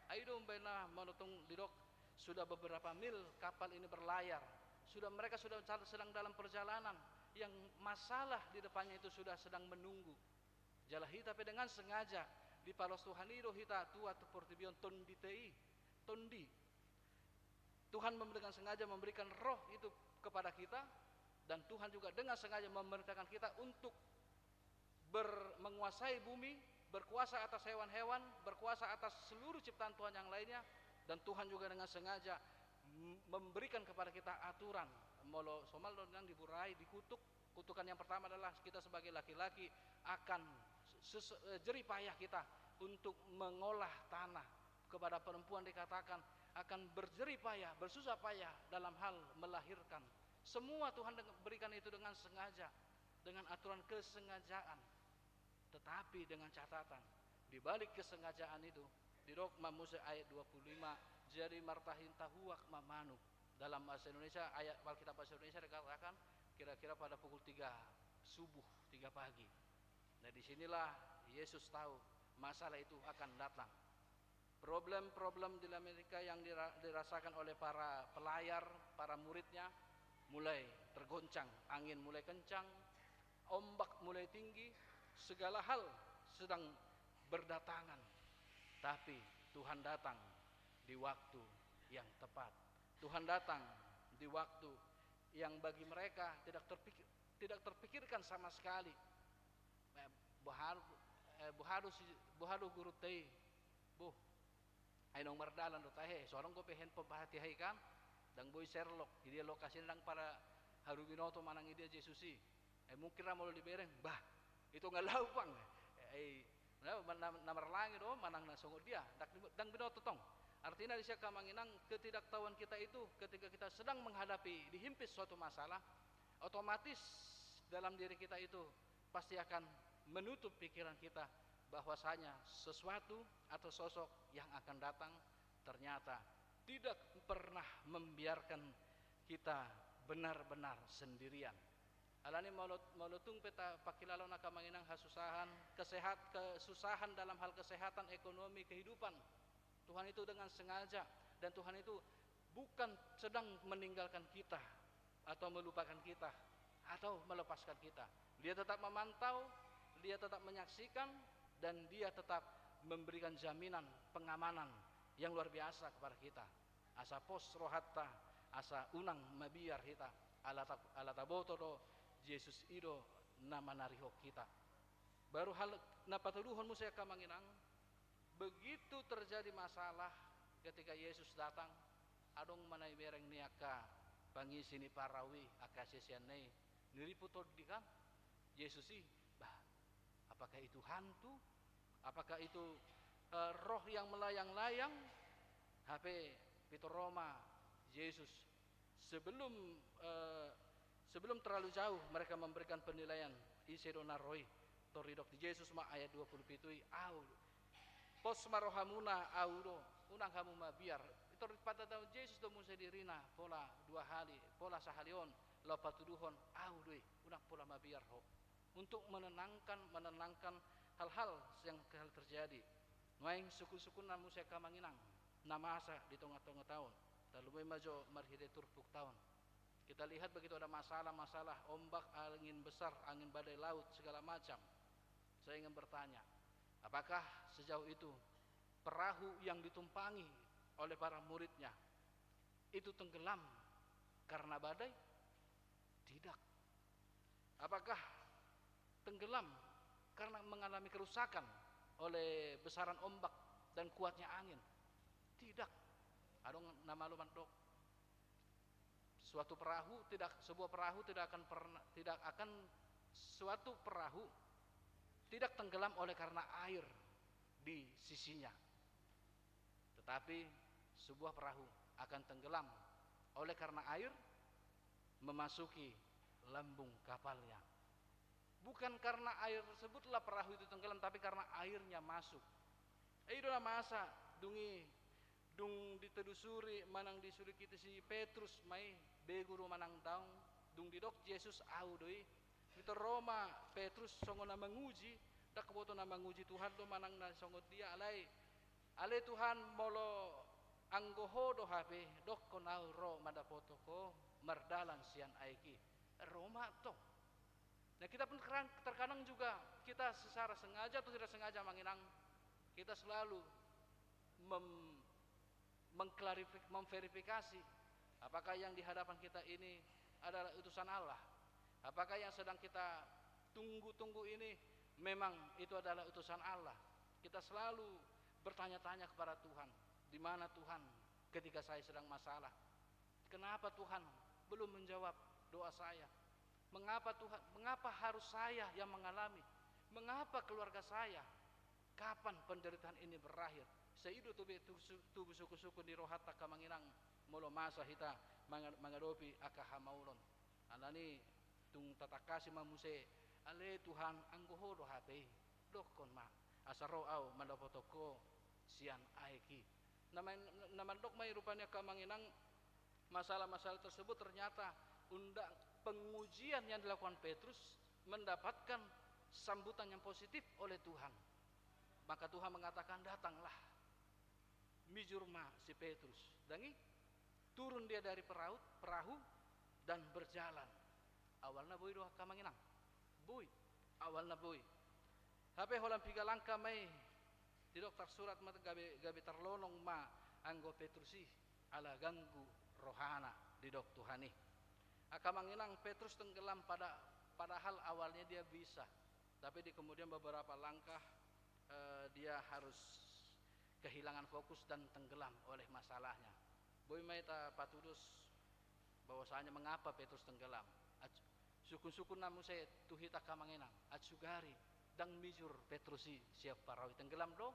Ai do umbahen na molo tung didok sudah beberapa mil kapal ini berlayar, sudah, mereka sudah sedang dalam perjalanan, yang masalah di depannya itu sudah sedang menunggu. Jala hita pe dengan sengaja dipaloas Tuhan i do hita tua tu portibi on, tondite i, tondi. Tuhan mem-, dengan sengaja memberikan Roh itu kepada kita, dan Tuhan juga dengan sengaja memerintahkan kita untuk ber-, menguasai bumi, berkuasa atas hewan-hewan, berkuasa atas seluruh ciptaan Tuhan yang lainnya, dan Tuhan juga dengan sengaja m-, memberikan kepada kita aturan. Molo somal do nang diburai, dikutuk, kutukan yang pertama adalah kita sebagai laki-laki akan ses-, eh, jerih payah kita untuk mengolah tanah. Kepada perempuan dikatakan akan berjerih payah, bersusah payah dalam hal melahirkan. Semua Tuhan deng-, berikan itu dengan sengaja, dengan aturan kesengajaan. Tetapi dengan catatan, di balik kesengajaan itu, didok ma muse ayat dua puluh lima, jadi martahinta huak ma manuk. Dalam bahasa Indonesia, ayat Alkitab bahasa Indonesia dikatakan kira-kira pada pukul tiga subuh, tiga pagi. Nah, disinilah Yesus tahu masalah itu akan datang. Problem-problem di Amerika yang dira-, dirasakan oleh para pelayar, para muridnya, mulai tergoncang, angin mulai kencang, ombak mulai tinggi, segala hal sedang berdatangan. Tapi Tuhan datang di waktu yang tepat. Tuhan datang di waktu yang bagi mereka tidak terpikir-, tidak terpikirkan sama sekali. Eh, boha do, eh, boha do si, boha do gurunta i. Boh, ai naung mardalan do tahe, so adong dope handphone pahatiha i kan. Ndang boi serlok, di dia lokasina ndang pada haru binoto manang i dia Jesus i. Eh, mungkin ra molo dibereng, bah, i tonga laupang. Eh, na, na, na marlangi do manang na songon dia, ndang, ndang binoto tong. Artinya di sian, amang inang, ketidaktahuan kita itu ketika kita sedang menghadapi, dihimpit suatu masalah, otomatis dalam diri kita itu pasti akan menutup pikiran kita bahwasanya sesuatu atau sosok yang akan datang ternyata tidak pernah membiarkan kita benar-benar sendirian. Alani molo, molo tung pe tapangkilala on, amang inang, hasusahan, kesehat-, kesusahan dalam hal kesehatan, ekonomi, kehidupan, Tuhan itu dengan sengaja, dan Tuhan itu bukan sedang meninggalkan kita atau melupakan kita atau melepaskan kita. Dia tetap memantau, dia tetap menyaksikan, dan dia tetap memberikan jaminan pengamanan yang luar biasa kepada kita. Asa pos rohanta, asa unang mabiar hita, ala ta-, ala taboto do Jesus i do na manarihon hita. Baru hal na patuduhon muse, amang inang, begitu terjadi masalah, ketika Yesus datang, adong ma na ibereng ni angka pangisi ni parau i, angka siseanna i, niripu tondi kan Jesus i. Bah, apakah itu hantu? Apakah itu, eh, roh yang melayang-layang? Hape pintor ro ma Jesus. Sebelum, eh, sebelum terlalu jauh mereka memberikan penilaian, ise do na ro i, tor didok di Jesus ma ayat dua puluh pitu i, ahu. Pos ma rohamuna, ahu do, unang hamu mabiar. Tor dipatadahon Jesus do muse dirina pola dua hali, pola sahali on, laho patuduhon, ahu do i, unang pola mabiar ho. Untuk menenangkan, menenangkan hal-hal yang hal terjadi. Nuaeng sungkun-sungkunna muse, amang inang, na masa di tonga-tonganta on. Tarlumobi ma jo marhite turpukta on. Kita lihat begitu ada masalah-masalah, ombak, angin besar, angin badai laut, segala macam. Saya ingin bertanya, apakah sejauh itu perahu yang ditumpangi oleh para muridnya itu tenggelam karena badai? Tidak. Apakah tenggelam karena mengalami kerusakan oleh besaran ombak dan kuatnya angin? Tidak. Adong na malo mandok, suatu perahu tidak, sebuah perahu tidak akan pernah, tidak akan, suatu perahu tidak tenggelam oleh karena air di sisinya. Tetapi sebuah perahu akan tenggelam oleh karena air memasuki lambung kapalnya. Bukan karena air tersebutlah perahu itu tenggelam, tapi karena airnya masuk. I do na masa, dung i, dung ditelusuri manang disulingkiti si Petrus ma i, begu do manang daong, dung didok Jesus, ahu do i. Pintor ro ma Petrus songon na manguji, ndang huboto na manguji Tuhan do manang na songon dia, alai, ale Tuhan, molo anggo Ho do hape, dokkon ahu ro mandapothon Ho mardalan sian aek i. Ro ma tong. Nah, kita pun terkadang, terkadang juga kita secara sengaja atau tidak sengaja, amang inang, kita selalu mem-, mengklarifik-, memverifikasi apakah yang di hadapan kita ini adalah utusan Allah. Apakah yang sedang kita tunggu-tunggu ini memang itu adalah utusan Allah. Kita selalu bertanya-tanya kepada Tuhan, "Di mana Tuhan ketika saya sedang masalah? Kenapa Tuhan belum menjawab doa saya? Mengapa Tuhan, mengapa harus saya yang mengalami? Mengapa keluarga saya? Kapan penderitaan ini berakhir?" Sai i do tubu, tubu sungkun-sungkun ni rohanta, amang inang, molo masa hita manga-, mangadopi angka hamaolon. Alani tung tatangkasi ma muse, ale Tuhan, anggo Ho do hape i, dokkon ma, asa ro ahu mandapothon Ho sian aek i. Na man-, na mandok ma i rupani angka amang inang, masalah-masalah tersebut ternyata undang pengujian yang dilakukan Petrus mendapatkan sambutan yang positif oleh Tuhan. Maka Tuhan mengatakan, datanglah. Mijur ma si Petrus. Dang i, turun dia dari perahu, perahu dan berjalan. Awalna boi do angka amang inang? Boi. Awalna boi. Hape holan piga langka ma i, didok tarsurat ma gabe, gabe tarlonong ma anggo Petrus i, ala ganggu rohana, didok Tuhan i. Angka amang inang, Petrus tenggelam pada, padahal awalnya dia bisa. Tapi di kemudian beberapa langkah, eh, dia harus kehilangan fokus dan tenggelam oleh masalahnya. Boi ma i tapatudos bahwasanya mengapa Petrus tenggelam. Aj-, sungkun-sungkun na muse tu hita angka amang inang. Aut sugari, dang mijur Petrus i sian parau i, tenggelam do?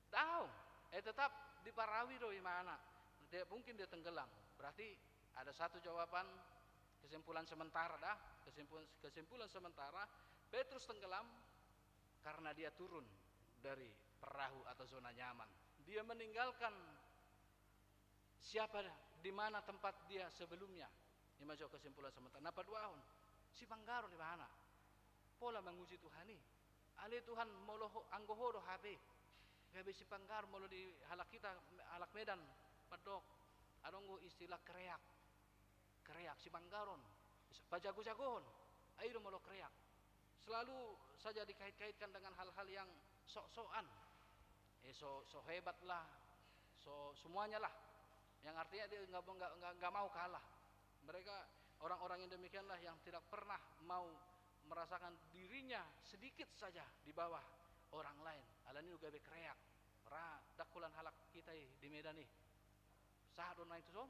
Daong. Eh, tetap di parau i do ibana. Dia, mungkin dia tenggelam. Berarti ada satu jawaban, kesimpulan sementara dah. Kesimpulan, kesimpulan sementara, Petrus tenggelam karena dia turun dari perahu atau zona nyaman. Dia meninggalkan siapa, di mana tempat dia sebelumnya. I ma jo kesimpulan sementara. Na paduahon, sipanggaron ibana. Pola manguji Tuhan i. Ale Tuhan, molo Ho, anggo Ho do hape i. Gabe sipanggaron, molo di halak hita, halak Medan, mandok, adong do istilah kreak. Kreak, sipanggaron, pajago-jagohon. Ai do molo kreak. Selalu saja dikait-kaitkan dengan hal-hal yang sok-sokan. Eh, so, so hebat lah, so semuanya lah. Yang artinya dia nggak, nggak, nggak, nggak mau kalah. Mereka orang-orang yang demikianlah yang tidak pernah mau merasakan dirinya sedikit saja di bawah orang lain. Alani i do gabe kreak. Ra, ndang holan halak hita i di Medan i. Sahat do na i tuson?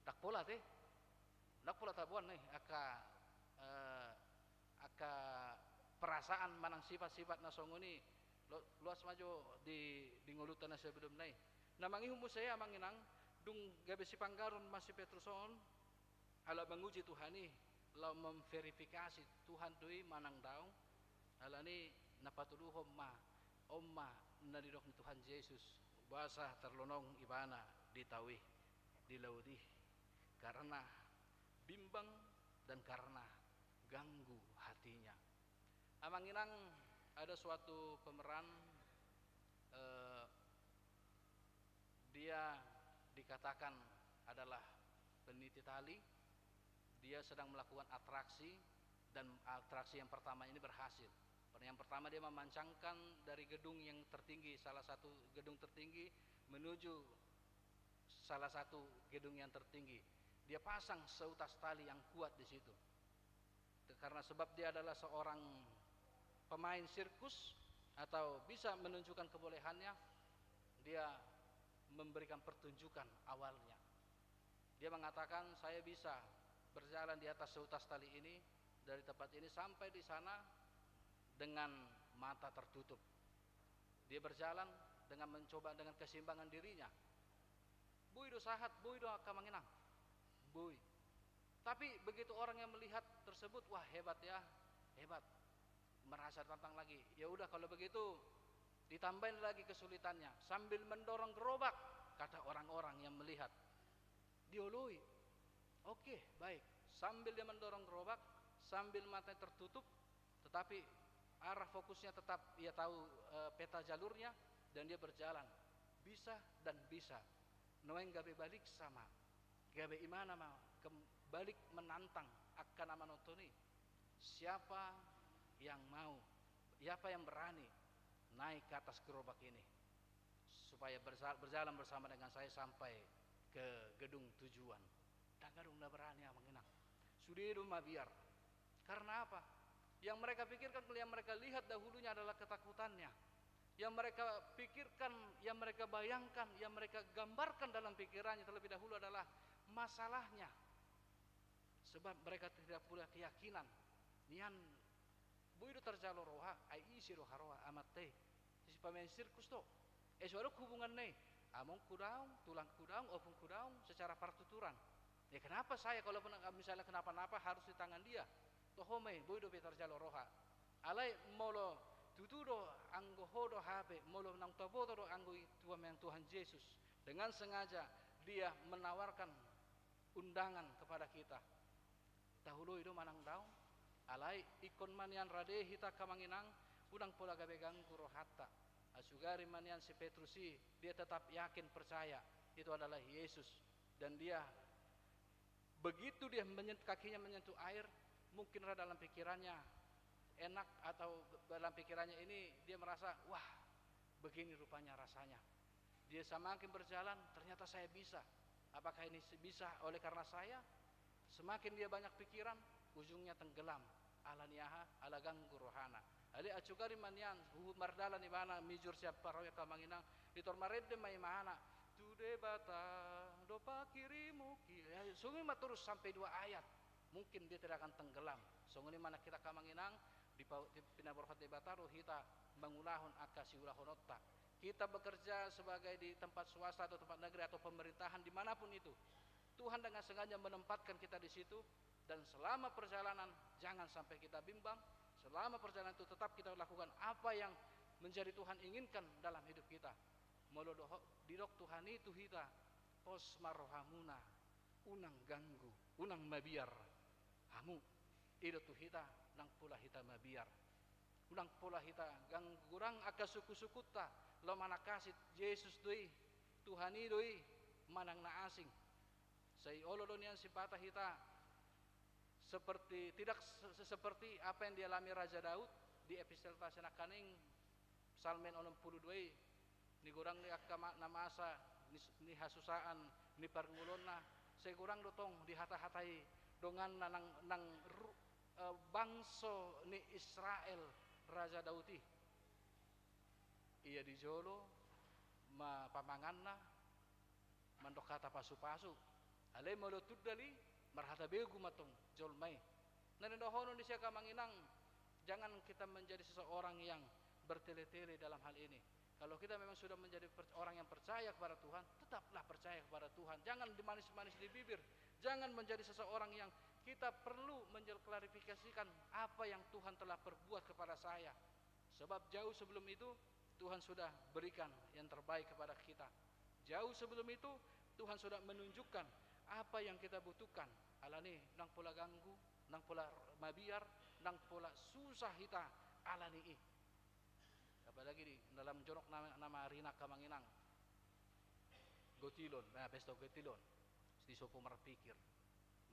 Ndang pola te. Ndang pola taboan na i angka, eh, angka perasaan manang sifat-sifat na songon i. Lo-, loas ma jo di, di ngolunta na sebelumna i. Na mangihut muse amang inang, dung gabe sipanggaron ma si Petrus on, ala manguji Tuhan i, laho memverifikasi Tuhan do i manang daong. Alani i na patuduhon ma, on ma na nidok ni Tuhan Jesus, boasa tarlonong ibana di tao i, di laut i, karena bimbang dan karena ganggu hatinya. Amang inang, ada suatu pemeran, eh, dia dikatakan adalah peniti tali, dia sedang melakukan atraksi, dan atraksi yang pertama ini berhasil. Yang pertama, dia memancangkan dari gedung yang tertinggi, salah satu gedung tertinggi, menuju salah satu gedung yang tertinggi. Dia pasang seutas tali yang kuat di situ. Karena sebab dia adalah seorang pemain sirkus atau bisa menunjukkan kebolehannya, dia memberikan pertunjukan awalnya. Dia mengatakan, "Saya bisa berjalan di atas seutas tali ini, dari tempat ini sampai di sana dengan mata tertutup." Dia berjalan dengan mencoba, dengan keseimbangan dirinya. Boi do sahat, boi do angka amang inang. Boi. Tapi begitu orang yang melihat tersebut, "Wah, hebat ya, hebat." Merasa tantang lagi. "Ya udah, kalau begitu, ditambahin lagi kesulitannya, sambil mendorong gerobak," kata orang-orang yang melihat. Dioloi. Oke, baik. Sambil dia mendorong gerobak, sambil matanya tertutup, tetapi arah fokusnya tetap, ia tahu, eh, peta jalurnya, dan dia berjalan. Bisa dan bisa. Nuaeng gabe balik sama. Gabe ibana ma, kembali menantang angka na manonton i. Siapa yang mau, siapa yang berani naik ke atas gerobak ini? Supaya bersa-, berjalan bersama dengan saya sampai ke gedung tujuan. Dang adong na berani, amang inang. Sude do mabiar. Karena apa? Yang mereka pikirkan, yang mereka lihat dahulunya adalah ketakutannya. Yang mereka pikirkan, yang mereka bayangkan, yang mereka gambarkan dalam pikirannya terlebih dahulu adalah masalahnya. Sebab mereka tidak punya keyakinan. Nian, boi do tarjalo roha, ai ise do haroa amanta i? Sipamaen sirkus do. Eh, so adong hubunganna i. Amongku daong, tulangku daong, ompungku daong, secara partuturan. Ya, kenapa saya, kalaupun misalnya kenapa-napa, harus di tangan dia? Toho ma i, boi dope tarjalo roha. Alai molo tutu do, anggo ho do hape, molo naung taboto do anggo i Tuhan, memang Tuhan Jesus dengan sengaja dia menawarkan undangan kepada kita. Taoloi do manang daong? Alai ingkon ma nian rade hita, angka amang inang, unang pola gabe ganggu rohanta. Asugari ma nian si Petrus i, dia tetap yakin, percaya itu adalah Yesus. Dan dia begitu dia menyen-, kakinya menyentuh air, mungkin ra dalam pikirannya enak, atau dalam pikirannya ini dia merasa, "Wah, begini rupanya rasanya." Dia semakin berjalan, "Ternyata saya bisa. Apakah ini se-, bisa oleh karena saya?" Semakin dia banyak pikiran, ujungnya tenggelam. Ala ni aha? Ala ganggu rohana. Alai asugari ma nian huhut mardalan ibana, mijur sian parau i, angka amang inang, pintor marende ma ibana, "Tu Debata do pangkirimungki." Ya, songon i ma torus sampai dua ayat. Mungkin dia tidak akan tenggelam. Songon i ma nang hita, angka amang inang, dipa-, di-, pinaborhat Debata do hita mangulahon angka siulahononta. Kita bekerja sebagai di tempat swasta atau tempat negeri atau pemerintahan dimanapun itu, Tuhan dengan sengaja menempatkan kita di situ, dan selama perjalanan jangan sampai kita bimbang, selama perjalanan itu tetap kita lakukan apa yang menjadi Tuhan inginkan dalam hidup kita. Molo dohot, didok Tuhan i tu hita, "Pos ma rohamuna, unang ganggu, unang mabiar hamu." I do tu hita, unang pola hita mabiar. Unang pola hita ganggu, godang angka suku-sukunta, laho manangkasi, Jesus do i, Tuhan i do i, manang na asing. Sai olo do nian sipata hita seperti, tidak se-, se-, seperti apa yang dialami Raja Daud di epistelta sinangkaning, Psalmen onom pulu dua i, ni godang ni angka ma-, na masa ni s-, ni hasusaan ni parngoluonna, sai godang do tong dihata-hatai donganna nang, nang ru-, eh, bangso ni Israel Raja Daud i. Ia di jolo ma pamanganna, mandok hata pasu-pasu. Alai molo tundal i, marhata begu ma tong jolma i. Na nidohonon disi, angka amang inang, jangan kita menjadi seseorang yang bertele-tele dalam hal ini. Kalau kita memang sudah menjadi per-, orang yang percaya kepada Tuhan, tetaplah percaya kepada Tuhan. Jangan dimanis-manis di bibir. Jangan menjadi seseorang yang kita perlu menjel-, klarifikasikan apa yang Tuhan telah perbuat kepada saya. Sebab jauh sebelum itu, Tuhan sudah berikan yang terbaik kepada kita. Jauh sebelum itu, Tuhan sudah menunjukkan apa yang kita butuhkan. Alani, unang pola ganggu, unang pola mabiar, unang pola susah hita alani i. Apalagi di dalam jonok nama, nama rina, angka amang inang. Gotilon, nah, pesto gotilon. Di sopo marpikir.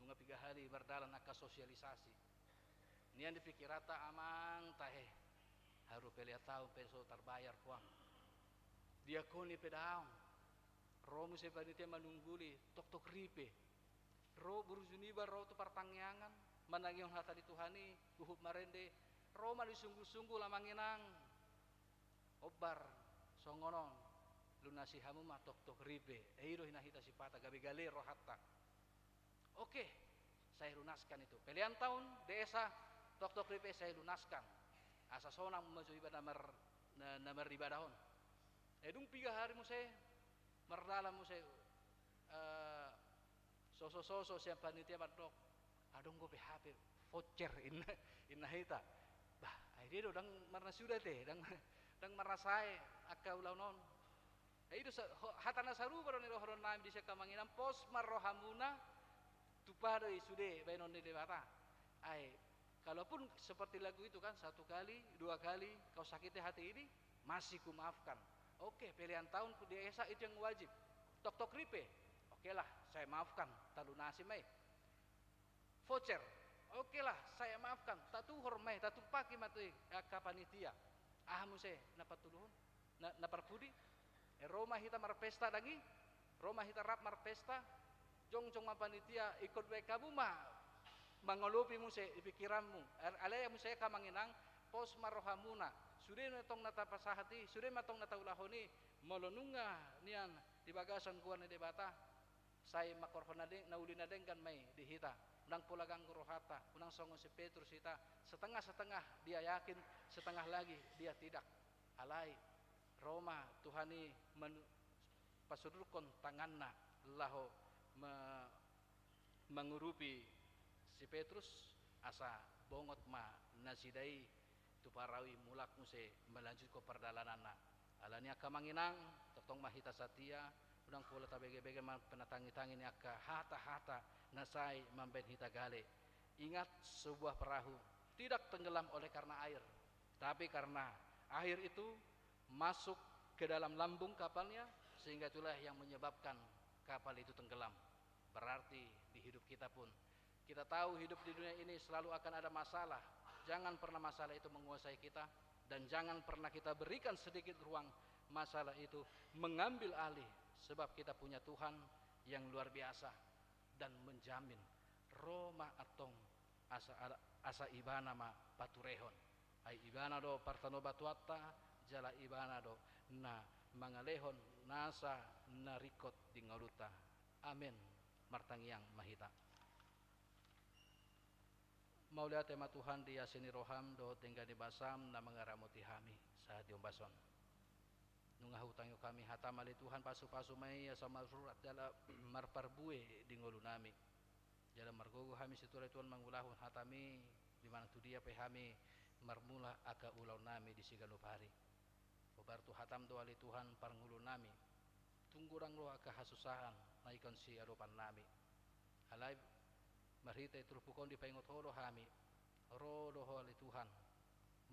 Nunga piga hali mardalan angka sosialisasi. Nian di pikiranta, amang tahe. Haru pelean taon pe so tarbayar puang. Diakoni pe daong. Ro muse panitia manungguli, toktok ripe. Ro burju niba ro tu partangiangan, manangihon hata ni Tuhan i, huhut marende, ro ma disunggul-sunggul, amang inang. Ombar, songon on, lunasi hamu ma toktok ripe. E, i do hina hita sipata, gabe gale rohanta. Oke, saya lunaskan itu. Pelean taon, D S A, toktok ripe saya lunaskan. Asa sonang ma jo iba na mar-, na, na maribadah on. E, dung piga hali muse, mardalan muse, eh, soso-soso sian panitia mandok, "Adong dope hape voucher," inna, inna hita. Bah, ai dia do ndang marnasuda te, ndang, ndang marnasae angka ulaon on. Ai i do sa-, ho-, hata na sarupa do nidohonon nami disi, angka amang inang, pos ma rohamuna, tupa do i sude baenon ni Debata. Ai, kalaupun seperti lagu itu kan, satu kali, dua kali kau sakiti hati ini, masih kumaafkan. Oke, pelean taon, D S A itu yang wajib. Toktok ripe, okelah, saya maafkan, talunasi ma i. Voucher, okelah, saya maafkan, tatuhor ma i, tatumpaki ma tu i, eh, angka panitia. Aha muse na patuluhon, na, na parpudi? E, ro ma hita marpesta ndang i, ro ma hita rap marpesta, jongjong ma panitia, ingkon baen hamu ma mangalopi muse di pikiranmu. Ar-, alai muse, angka amang inang, pos ma rohamuna. Sude ma tong na tapasahat i, sude ma tong na taulahon i, molo nunga nian di bagasan goar ni Debata, sai mangkorhon na deng-, na uli na denggan ma i di hita. Unang pola ganggu rohanta, unang songon si Petrus hita, setengah-setengah dia yakin, setengah lagi dia tidak. Alai, ro ma Tuhan i manu-, pasudurhon tanganna laho me-, mangurupi si Petrus, asa bongot ma nasida i tu parau i mulak muse melanjutkon pardalananna. Alani angka amang inang, tongtong ma hita satia, unang pola tabege-bege ma pinatangi-tangi ni angka hata-hata na sai mambahen hita gale. Ingat, sebuah perahu tidak tenggelam oleh karena air, tapi karena air itu masuk ke dalam lambung kapalnya, sehingga itulah yang menyebabkan kapal itu tenggelam. Berarti di hidup kita pun, kita tahu hidup di dunia ini selalu akan ada masalah. Jangan pernah masalah itu menguasai kita, dan jangan pernah kita berikan sedikit ruang masalah itu mengambil alih, sebab kita punya Tuhan yang luar biasa dan menjamin. Ro ma antong asa, asa Ibana ma paturehon. Ai Ibana do partanobatuanta, jala Ibana do na mangalehon nasa na ringkot di ngolunta. Amen. Martangiang ma hita. Mauliate ma Tuhan di asi ni roham dohot denggan ni basam na mangaramoti hami sahat di ombas on. Nunga hutangihon hami hatam, ale Tuhan, pasu-pasu ma i asa marsurat jala marparbue di ngolunami. Jala margogo hami situan-tuan mangulahon hatami, di manang tu dia pe hami marmula angka ulaonnami di siganup ari. Hombar tu hatam do, ale Tuhan, parngoluonnami. Tung godang do angka hasusaan na ingkon siadopannami. Alai marhite turpuk on dipaingot Ho do hami. Ro do Ho, ale Tuhan,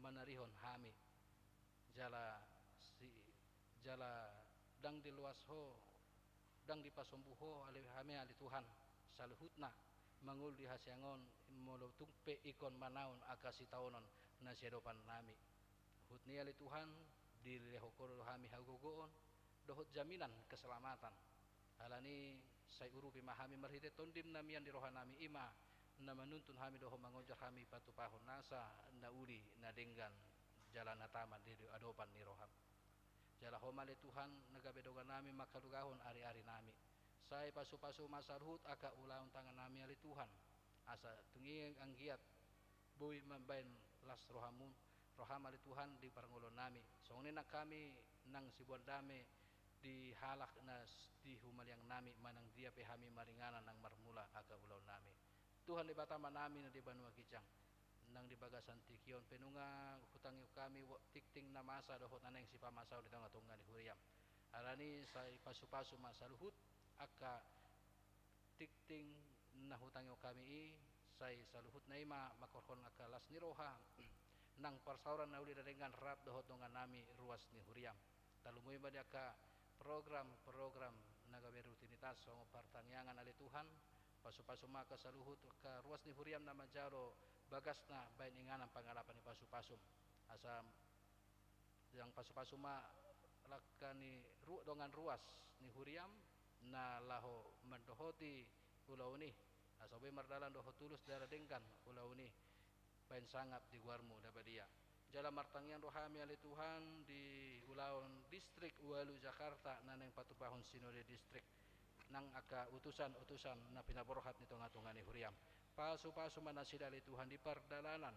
manarihon hami. Jala si, jala ndang diloas Ho, ndang dipasombu Ho, ale hami, ale Tuhan, saluhutna mangolu di hasiangan on, molo tung pe ingkon manaon angka sitaonon na siadopannami. Huhut ni i, ale Tuhan, dilehon Ho do hami hagogoon dohot jaminan keselamatan. Alani sai urupi ma hami marhite Tondim na mian di rohanami, i ma na manuntun hami dohot mangonjar hami patupahon nasa na uli, na denggan, jala na tama di adopan ni roham. Jala Ho ma, ale Tuhan, na gabe dongannami mangkalugahon ari-arinami. Sai pasu-pasu ma saluhut angka ulaon tangannami, ale Tuhan, asa tung i anggiat boi mambahen las rohamu, roham, ale Tuhan, di parngoluonnami. Songon i nang hami nang siboan dame di halak na s-, di humaliangnami, manang dia pe hami maringanan nang marmula angka ulaonnami. Tuhan Debata Amanami na di banua ginjang, nang di bagasan tingki on pe nunga hutangihon hami wo-, tingting na masa dohot na naeng sipamasaon di tonga-tonga ni huriam. Alani sai pasu-pasu ma saluhut angka tingting na hutangihon hami i, sai saluhutna i ma mangkorhon angka las ni roha, nang parsaoran na uli na denggan rap dohot dongannami ruas ni huriam. Tarlumobi ma di angka program-program na gabe rutinitas songon partangiangan, ale Tuhan, pasu-pasu ma angka saluhut angka ruas ni huriam na manjalo bagasna bahen inganan pangalapan ni pasu-pasum. Asa Ndang pasu-pasu ma langka ni ru-, dongan ruas ni huriam na laho mandohoti ulaon i, asa boi mardalan dohot tulus jala denggan ulaon i, bahen sangap di goarmu na badia. Jala martangiang do hami, ale Tuhan, di ulaon Distrik Ualu Jakarta na naeng patupahon Sinode Distrik, nang angka utusan-utusan na pinaborhat ni tonga-tonga ni huriam. Pasu-pasu ma nasida, ale Tuhan, di pardalanan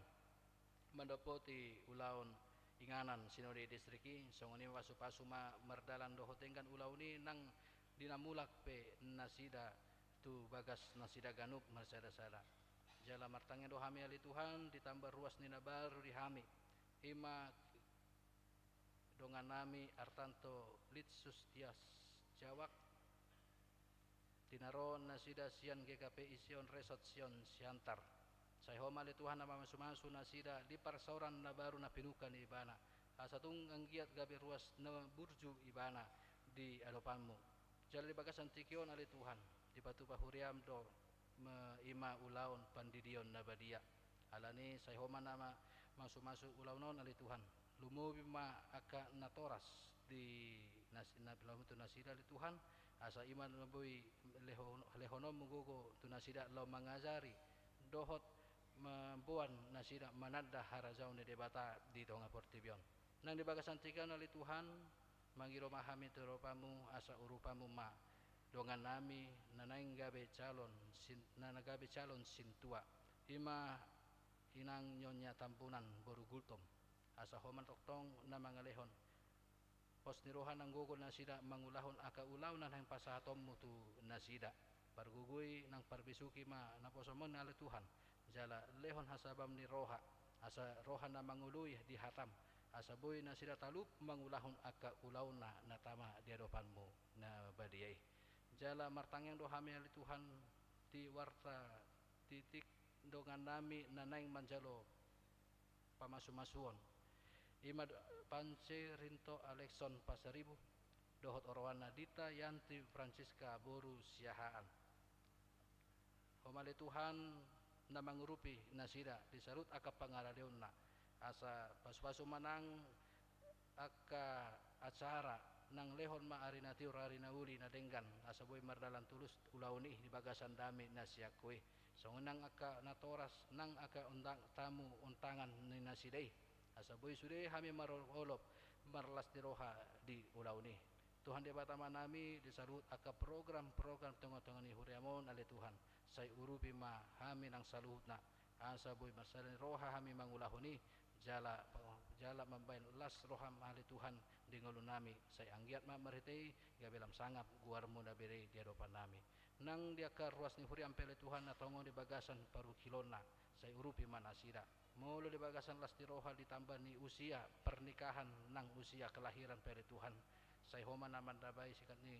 mandapothon ulaon inganan Sinode Distrik i, songon i pasu-pasu ma mardalan dohot denggan ulaon i nang di na mulak pe nasida tu bagas nasida ganup marsada-sada. Jala martangiang do hami, ale Tuhan, ditamba ruas ni na baru di hami, i ma dongannami Artanto Litsus Tias Jawak, tinaroan nasida sian G K P I Sion Resort Sion Siantar. Sai Ho ma, ale Tuhan, na mamasu-masu nasida di parsaoran na baru na pinungka ni Ibana, asa tung anggiat gabe ruas na burju Ibana di adopanmu. Jala di bagasan tingki on, ale Tuhan, dipatupa huriam do ma, i ma ulaon pandidion na badia. Alani sai Ho ma na ma-, masu-masu ulaon on, ale Tuhan. Lumobi ma angka natoras di nas-, na, laho tu nasida, ale Tuhan, asa i ma na boi leho-, lehononmu gogo tu nasida laho mangajari dohot mamboan nasida mananda harajaon ni Debata di tonga portibi on. Nang di bagasan tingki on, ale Tuhan, mangido ma hami tu adopanmu, asa urupanmu ma dongannami na naeng gabe calon sin-, na, na gabe calon sintua, i ma Inang Nyonya Tambunan boru Gultom, asa Ho ma tongtong na mangalehon pos ni roha nang gogo nasida mangulahon angka ulaon na naeng pasahatonmu tu nasida. Pargogoi nang parbisuhi ma naposom on ale Tuhan, jala lehon hasabam ni roha, asa roha na mangoloi di hatam, asa boi nasida talup mangulahon angka ulaonna na tama di adopanmu na badia i. Jala martangiang do hami ale Tuhan, di warta di tingki dongannami na naeng manjalo pamasumasuon. I ma do-, Pance Rinto Alekson Pasaribu, dohot oroanna Dita Yanti Francisca boru Siahaan. Homa ale Tuhan na mangurupi nasida di saluhut angka pangaleonna, asa pasupasu ma nang angka acara, nang lehon ma ari na tiur ari na uli na denggan, asa boi mardalan tulus ulaon i di bagasan dame na sian Ho i. Songon i nang angka natoras, nang angka undang tamu undangan ni nasida i, asa boi sude hami marolopolop marlas ni roha di ulaon i. Tuhan Debata Amanami, di saluhut angka program-program tongatonga ni huriam on ale Tuhan, sai urupi ma hami nang saluhutna, asa boi marsada ni roha hami mangulahon i, jala, jala mambahen las roham ale Tuhan di ngolunami, sai anggiat ma marhite i gabe lam sangap goarmu na bere i di adopannami. Nang di angka ruas ni huriam pe ale Tuhan na tongon di bagasan parungkilonna, sai urupi ma nasida. Molo di bagasan las ni roha ditamba ni usia pernikahan nang usia kelahiran pe ale Tuhan, sai Ho ma na mandabai singkat ni,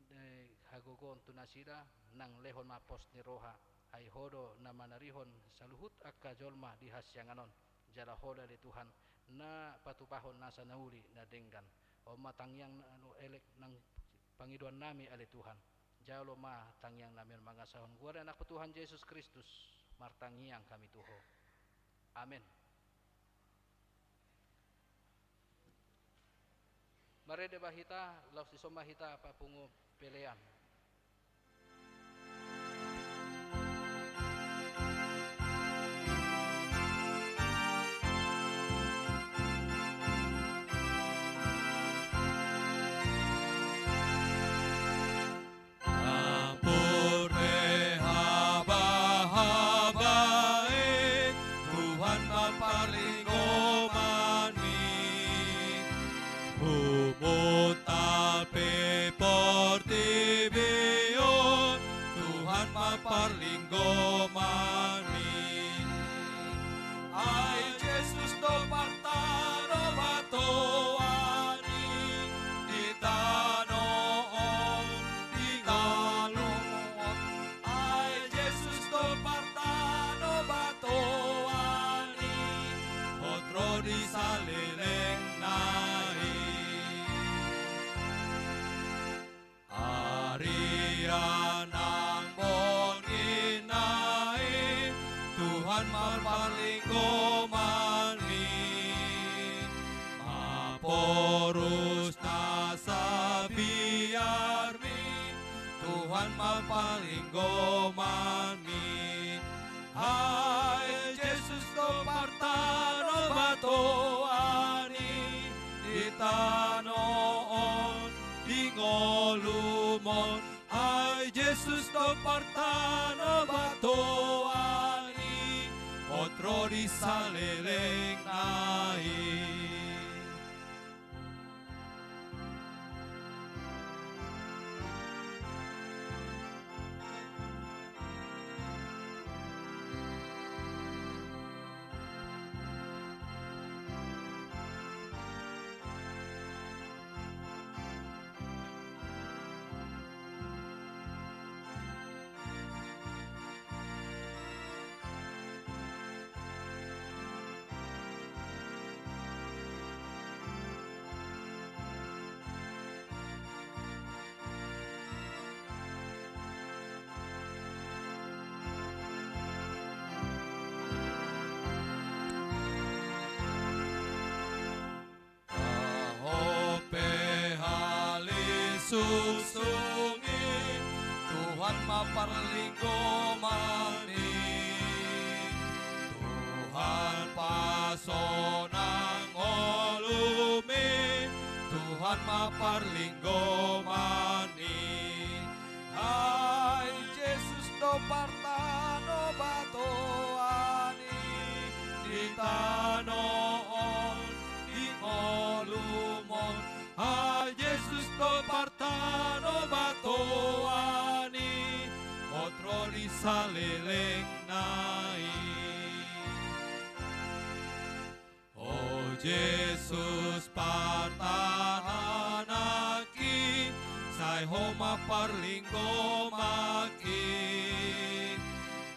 eh, hagogoon tu nasida, nang lehon ma pos ni roha, ai Ho do na manarihon saluhut angka jolma di hasiangan on, jala Ho do ale Tuhan na patupahon nasa na uli na denggan. On ma tangiang na elek nang pangidoannami ale Tuhan. Jalo ma tangiangnami on mangasahon goar ni Anakmu Tuhan Jesus Kristus, martangiang hami tu Ho. Amen. Marende ma hita, laos dison ma hita papungu pelean. Ampun pe habahaba i, Tuhan ma parlinggomanmi. Humut pe portibi on, Tuhan ma parlinggomanmi. Ai Jesus do partano batoan i, di tano on, di ngolum on. Ai Jesus do partano batoan i, hot ro di salelengna i. Ari nang borngin nai, Tuhan ma parlinggomanmi. Maporus nasa biarmi, Tuhan ma parlinggomanmi. Ai Jesus do partano batoan i, di tano on, di ngolum on. Ai Jesus do partano batoan i, hot ro di salelengna i. Taho pe hali sungsung i, Tuhan ma parlinggomanmi. Tuhan pasonang ngolumi, Tuhan ma parlinggomanmi. Ai Jesus do partano batoan i, di tano on, di ngolum on. Ai Jesus do partano batoan i, Jesus partahananki, sai Ho ma parlinggomanki.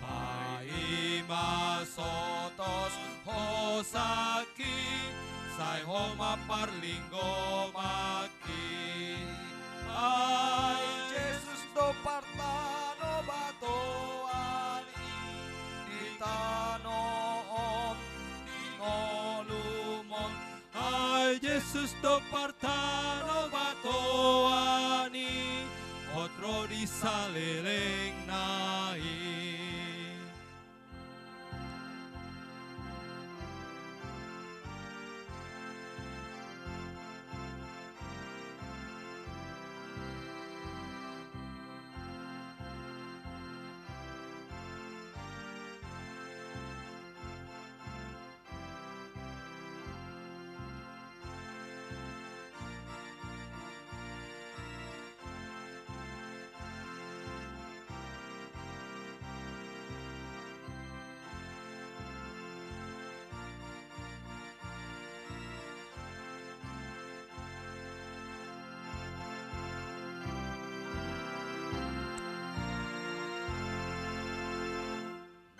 Paima sotos hosangki, sai Ho ma parlinggomanki. Ai Jesus do partanobatoan i, di tano on, di ngolumon. Ai Jesus do partanobatoan i, hot ro di salelengna i.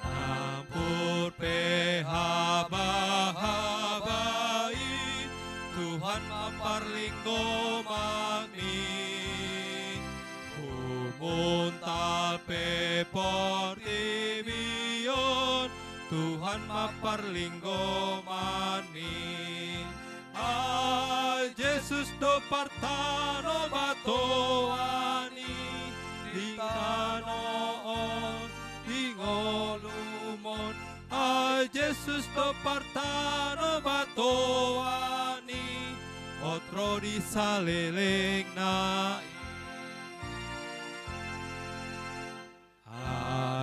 Nampur pe habahaba i, Tuhan ma parlinggomanmi. Humuntal pe portibi on, Tuhan ma parlinggomanmi. Ai Jesus do partanobatoan i, di tano on, di ngolumon. Ai Jesus do partanobatoan i, hot ro di salelengna i.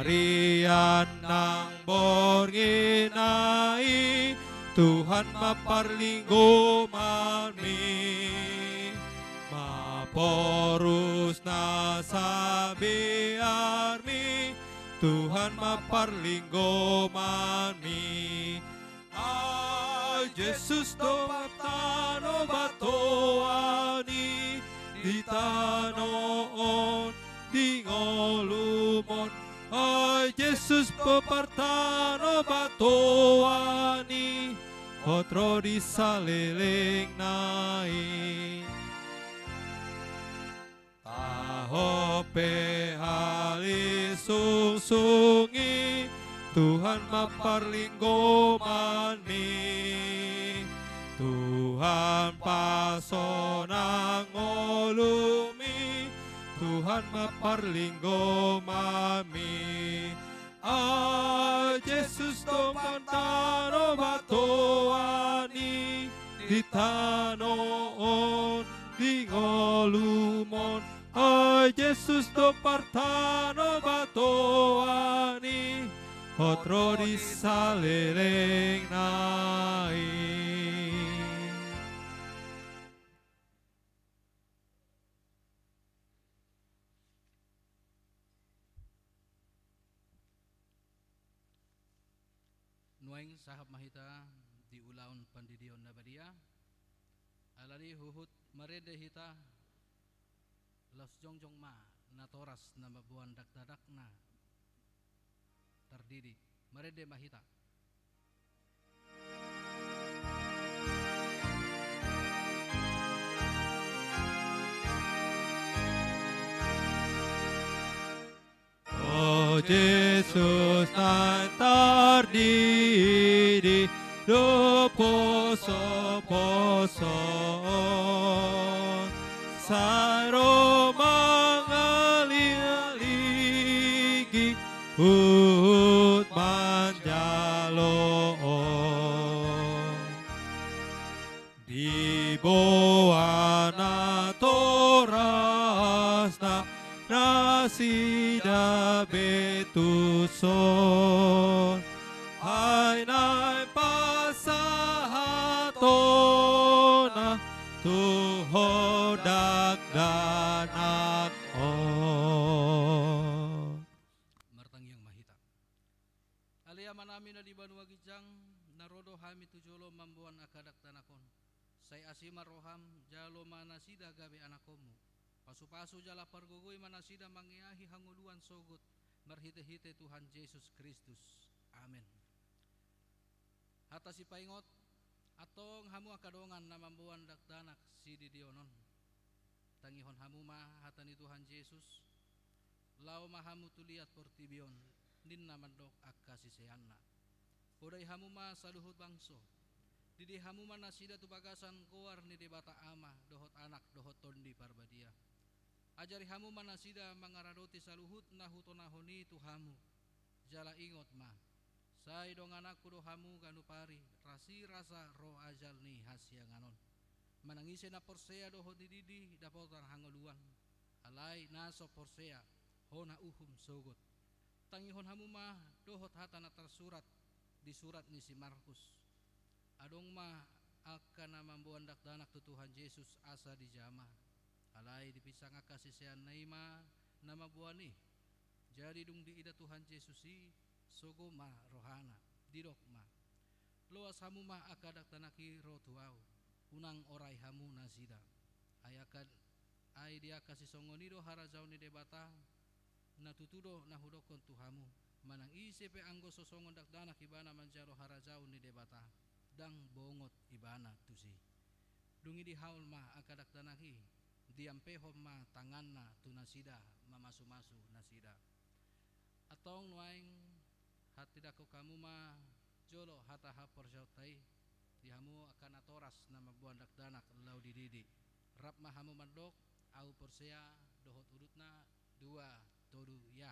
Arian nang borngin nai, Tuhan ma parlinggomanmi. Maporus na sabiarmi, Tuhan ma parlinggomanmi. Ai Jesus do partanobatoan i, di tano on, di ngolumon. Ai Jesus do partanobatoan i, hot ro di salelengna i. Taho pe halisungsung i, Tuhan ma parlinggomanmi. Tuhan pasonang ngolumi, Tuhan ma parlinggomanmi. Ai Jesus do partanobatoan i, di tano on, di ngolumon. Ai Jesus do partanobatoan i, hot ro di salelengna i. Nuaeng sahap ma hita di ulaon pandidion na badia. Alani huhut marende hita, laos jongjong ma natoras na mamboan dakdadakna tardidi. Marende ma hita. O Jesus naeng tardidi do posoposo on, sai ro mangalinggi huhut manjalo on. Diboan natorasna nasida be tuson, ai naeng pasahatonna tu ho dakdanak on. Martangiang ma hita. Ale Amanami na di banua ginjang, na ro do do hami tu jolo mamboan angka dakdanak on. Sai asi ma roham, jalo ma nasida gabe anakonmu. Pasupasu jala pargogoi ma nasida mangeahi hangoluan sogot, marhitehite Tuhan Jesus Kristus. Amen. Hata sipaingot. Antong hamu angka dongan na mamboan dakdanak sididion on, tangihon hamu ma hata ni Tuhan Jesus. Laho ma hamu tu liat portibi on, ninna mandok angka siseanna. Podai hamu ma saluhut bangso. Didi hamu ma nasida tu bagasan goar ni Debata Ama, dohot Anak, dohot Tondi Parbadia. Ajari hamu ma nasida mangaradoti saluhut na hutonahon i tu hamu. Jala ingot ma, sai dongananku do hamu ganup ari, rasirasa ro ajal ni hasiangan on. Manang ise na porsea dohot dididi dapotan hangoluan, alai na so porsea, hona uhum sogot. Tangihon hamu ma dohot hata na tarsurat di surat ni si Markus. Adong ma angka na mamboan dakdanak tu Tuhan Jesus asa dijama. Alai dipinsang angka siseanna i ma na mamboan i. Jadi dung diida Tuhan Jesus i, sogo ma rohana, didok ma: Loas hamu ma angka dakdanak i ro tu Ahu, unang orai hamu nasida. Ai angka, ai di angka sisongon i do harajaon ni Debata. Na tutu do na hudokkon tu hamu, manang ise pe anggo so songon dakdanak ibana manjalo harajaon ni Debata, ndang bongot ibana tusi. Dung i dihaol ma angka dakdanak i, diampehon ma tanganna tu nasida mamasumasu nasida. Antong nuaeng hatindangkon hamu ma jolo hata haporseaonta i di hamu angka natoras na mamboan dakdanak laho dididi. Rap ma hamu mandok: Ahu porsea, dohot udutna, dua, tolu, ya.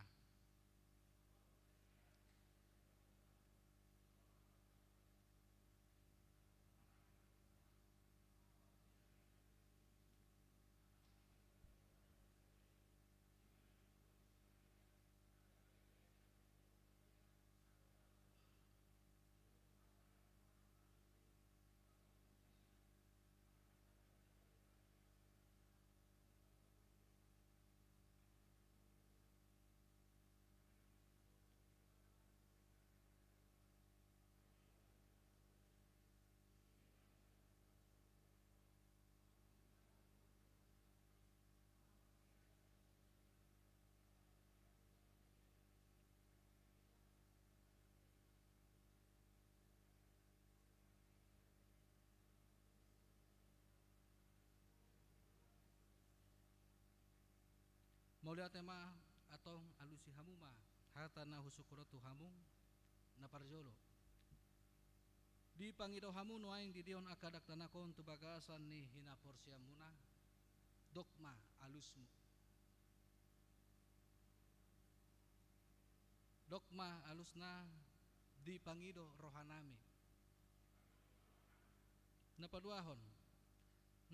Mauliate ma. Antong alusi hamu ma hata na husungkun on tu hamu. Na parjolo, dipangido hamu nuaeng didion angka dakdanak on tu bagasan ni hinaporseaonmuna, dok ma alusmu. Dok ma alusna, dipangido rohanami. Na paduahon,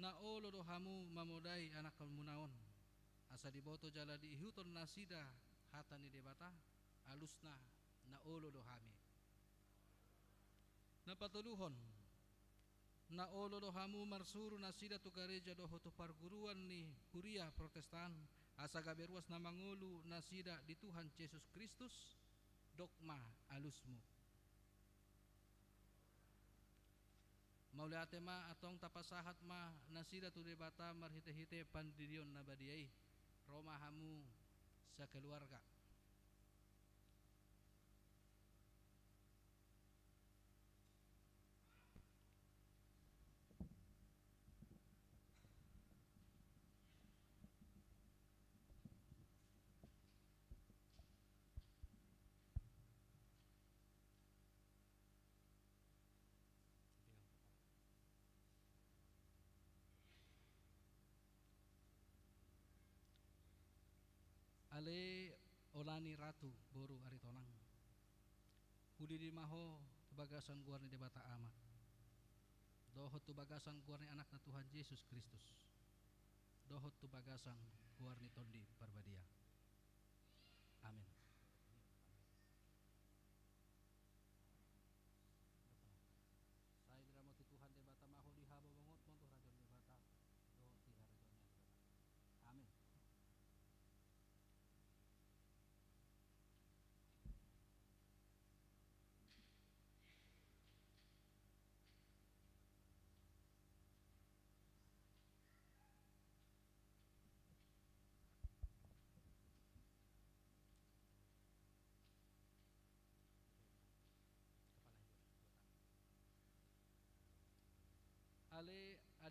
na olo do hamu mamodai anakhonmuna on, asa diboto jala diihuthon nasida hata ni Debata, alusna, na olo do hami. Na patoluhon, na olo do hamu marsuru nasida tu gareja dohot tu parguruan ni Huria Protestan, asa gabe ruas na mangolu nasida di Tuhan Jesus Kristus? Dok ma alusmu. Mauliate ma. Antong tapasahat ma nasida tu Debata marhitehite pandidion na badia i. Ro ma hamu sakeluarga. Ale Olani Ratu boru Aritonang, hudidi ma ho tu bagasan goar ni Debata Ama, dohot tu bagasan goar ni Anakna Tuhan Jesus Kristus, dohot tu bagasan goar ni Tondi Parbadia. Amen. Sai diramoti Tuhan Debata ma ho di habobongonmon tu harajaon Debata dohot di harajaon ni Debata. Amen.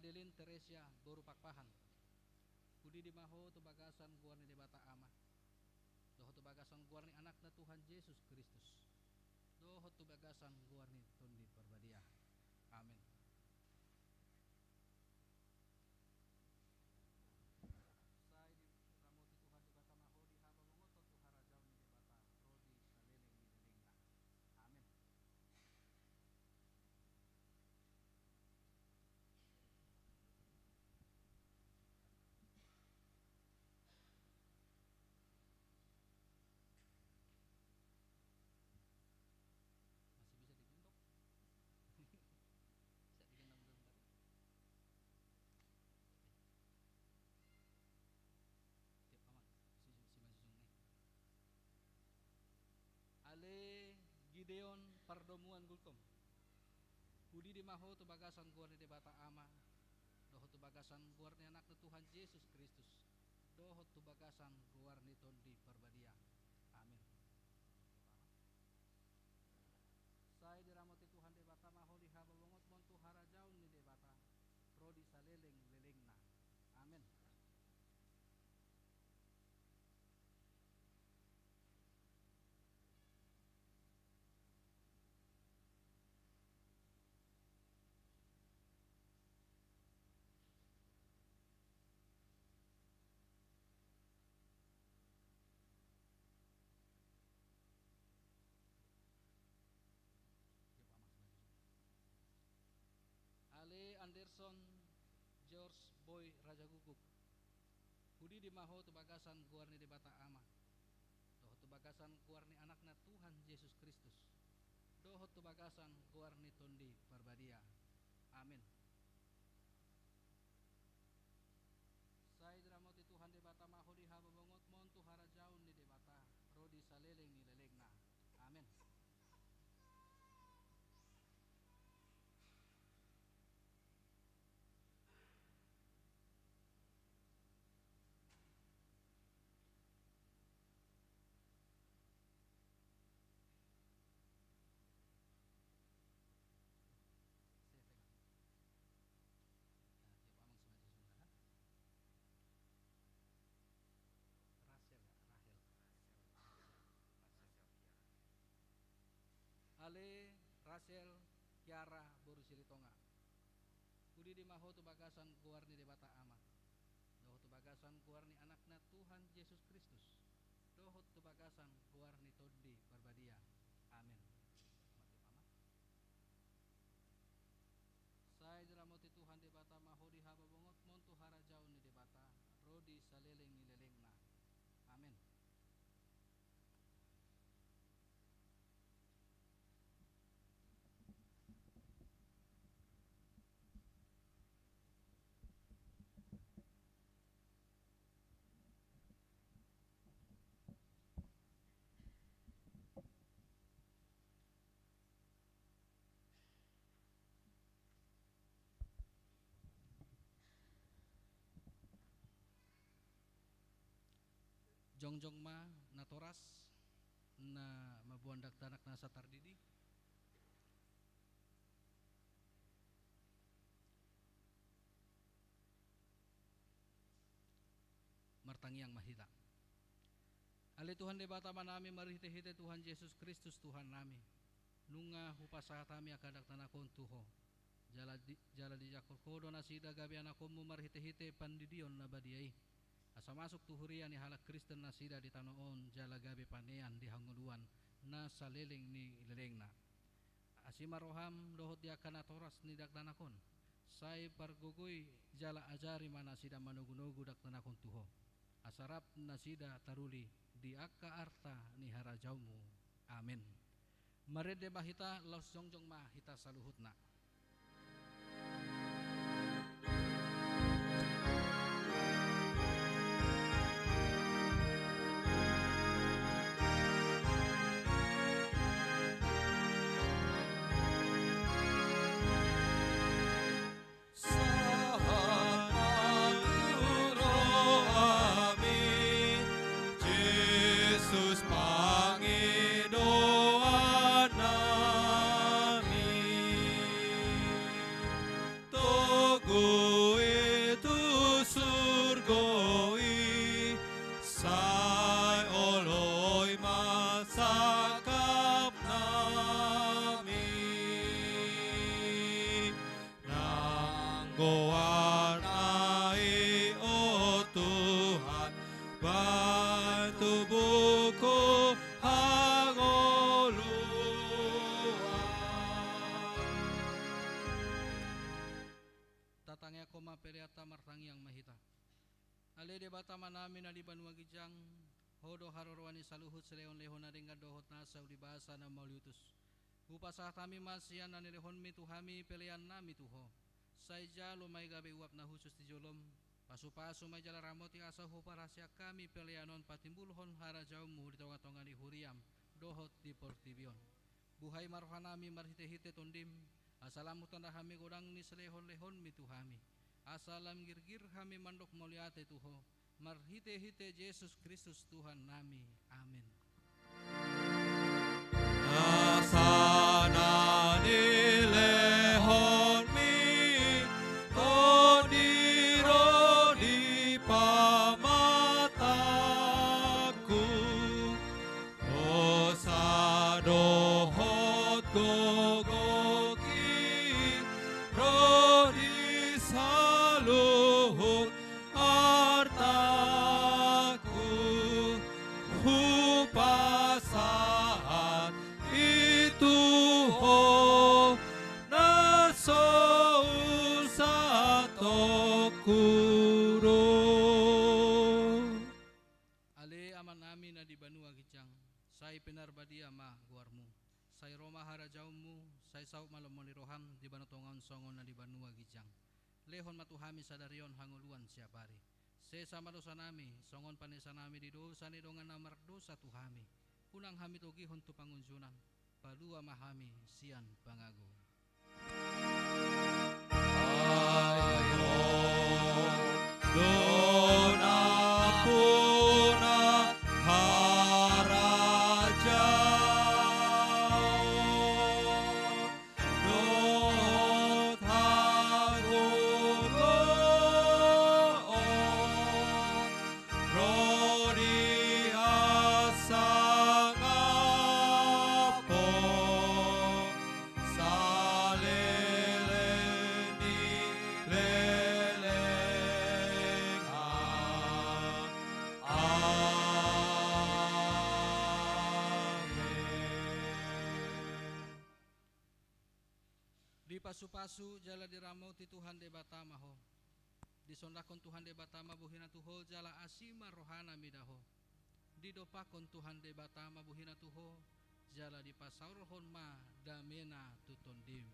Magdalin Teresia boru Pakpahan, hudidi ma ho tu bagasan goar ni Debata Ama, dohot tu bagasan goar ni Anakna Tuhan Jesus Kristus, dohot tu bagasan goar ni Tondi Parbadia. Amen. Sai diramoti Tuhan Debata ma ho di hababongoton tu harajaon ni Debata, ro di saleleng ni lelengna. Amen. Masih bisa digendong? Bisa digendong dulu, bentar. Tiap aman. Si, si, si masih sungai. Ale Gideon Pardomuan Gultom, hudidi ma ho tu bagasan goar ni Debata Ama, dohot tu bagasan goar ni Anakna Tuhan Jesus Kristus, dohot tu bagasan goar ni Tondi Parbadia. Amen. Sai diramoti Tuhan Debata ma ho di hababongotmon tu harajaon ni Debata, ro di saleleng-lelengna. Amen. Ale Anderson George Boy Rajagukguk, hudidi ma ho tu bagasan goar ni Debata Ama, dohot tu bagasan goar ni Anakna Tuhan Jesus Kristus, dohot tu bagasan goar ni Tondi Parbadia. Amen. Sai diramoti Tuhan Debata ma ho di hababongotmon tu harajaon ni Debata, ro di saleleng ni lelengna. Amen. Ale Rachel Kiara boru Silitonga, hudidi ma ho tu bagasan goar ni Debata Ama, dohot tu bagasan goar ni Anakna Tuhan Jesus Kristus, dohot tu bagasan goar ni Tondi Parbadia. Amen. Sai diramoti Tuhan Debata ma ho di hababongotmon tu harajaon ni Debata, ro di saleleng ni lelengna. Amen. Jongjong ma natoras na mamboan dakdanak nasa tardidi. Martangiang ma hita. Ale Tuhan Debata Amanami, marhitehite Tuhan Jesus Kristus Tuhannami, nunga hupasahat hami angka dakdanak on tu Ho. Jala di, jala dijangkon Ho do nasida gabe anakonMu marhitehite pandidion na badia i, asa masuk tu huria ni halak Kristen nasida di tano on jala gabe panean di hangoluan na saleleng ni lelengna. Asi ma rohaM dohot di angka natoras ni dakdanak on. Sai pargogoi jala ajari ma nasida manogunogu dakdanak on tu Ho, asa rap nasida taruli di angka arta ni harajaonMu. Amen. Marende ma hita, laos jongjong ma hita saluhutna. Sahat ma tu rohami, Jesus pangidoannami. Goarna i, o Tuhan, bahen tubuhku hangoluan. Tatangianghon ma peleanta, martangiang ma hita. Ale Debata Amanami na di banua ginjang, Ho do haroroan ni saluhut silehonlehon na denggan dohot nasa ulibasa na mauliutus. Hupasahat hami ma sian na nilehonMi tu hami peleannami tu Ho. Sai jalo ma i gabe uap na hushus di jolom, pasupasu ma i jala ramoti asa huparhaseang hami pelean on patimbulhon harajaonMu di tongatonga ni huriaM dohot di portibi on. Buhai ma rohanami marhitehite TondiM, asa lam hutanda hami godang ni silehonlehonMi tu hami, asa lam girgir hami mandok mauliate tu Ho, marhitehite Jesus Kristus Tuhannami. Amen. Nasa na nilehonMi Tondi ro di pamatangku, hosa dohot gogoki ro di saluhut artangku, hupasahat i tu Ho na so unsatongku do. Ale Amanami na di banua ginjang, sai pinarbadia ma goarMu. Sai ro ma harajaonMu, sai saut ma lomo ni rohaM di banua tonga on songon na di banua ginjang. Lehon ma tu hami sadari on hangoluan siapari. Sesa ma dosanami, songon panesanami di dosa ni dongan na mardosa tu hami. Unang hami togihon tu pangunjunan, palua ma hami sian pangago. Ai Ho do nampuna, harajaon dohot hagogoon ro di hasangapon saleleng ni leleng. Amen. Dipasupasu jala diramoti Tuhan Debata ma ho. Disondangkon Tuhan Debata ma bohina tu ho jala asi ma rohana mida ho. Didompakkon Tuhan Debata ma bohina tu ho jala dipasaorhon ma damena tu tondim.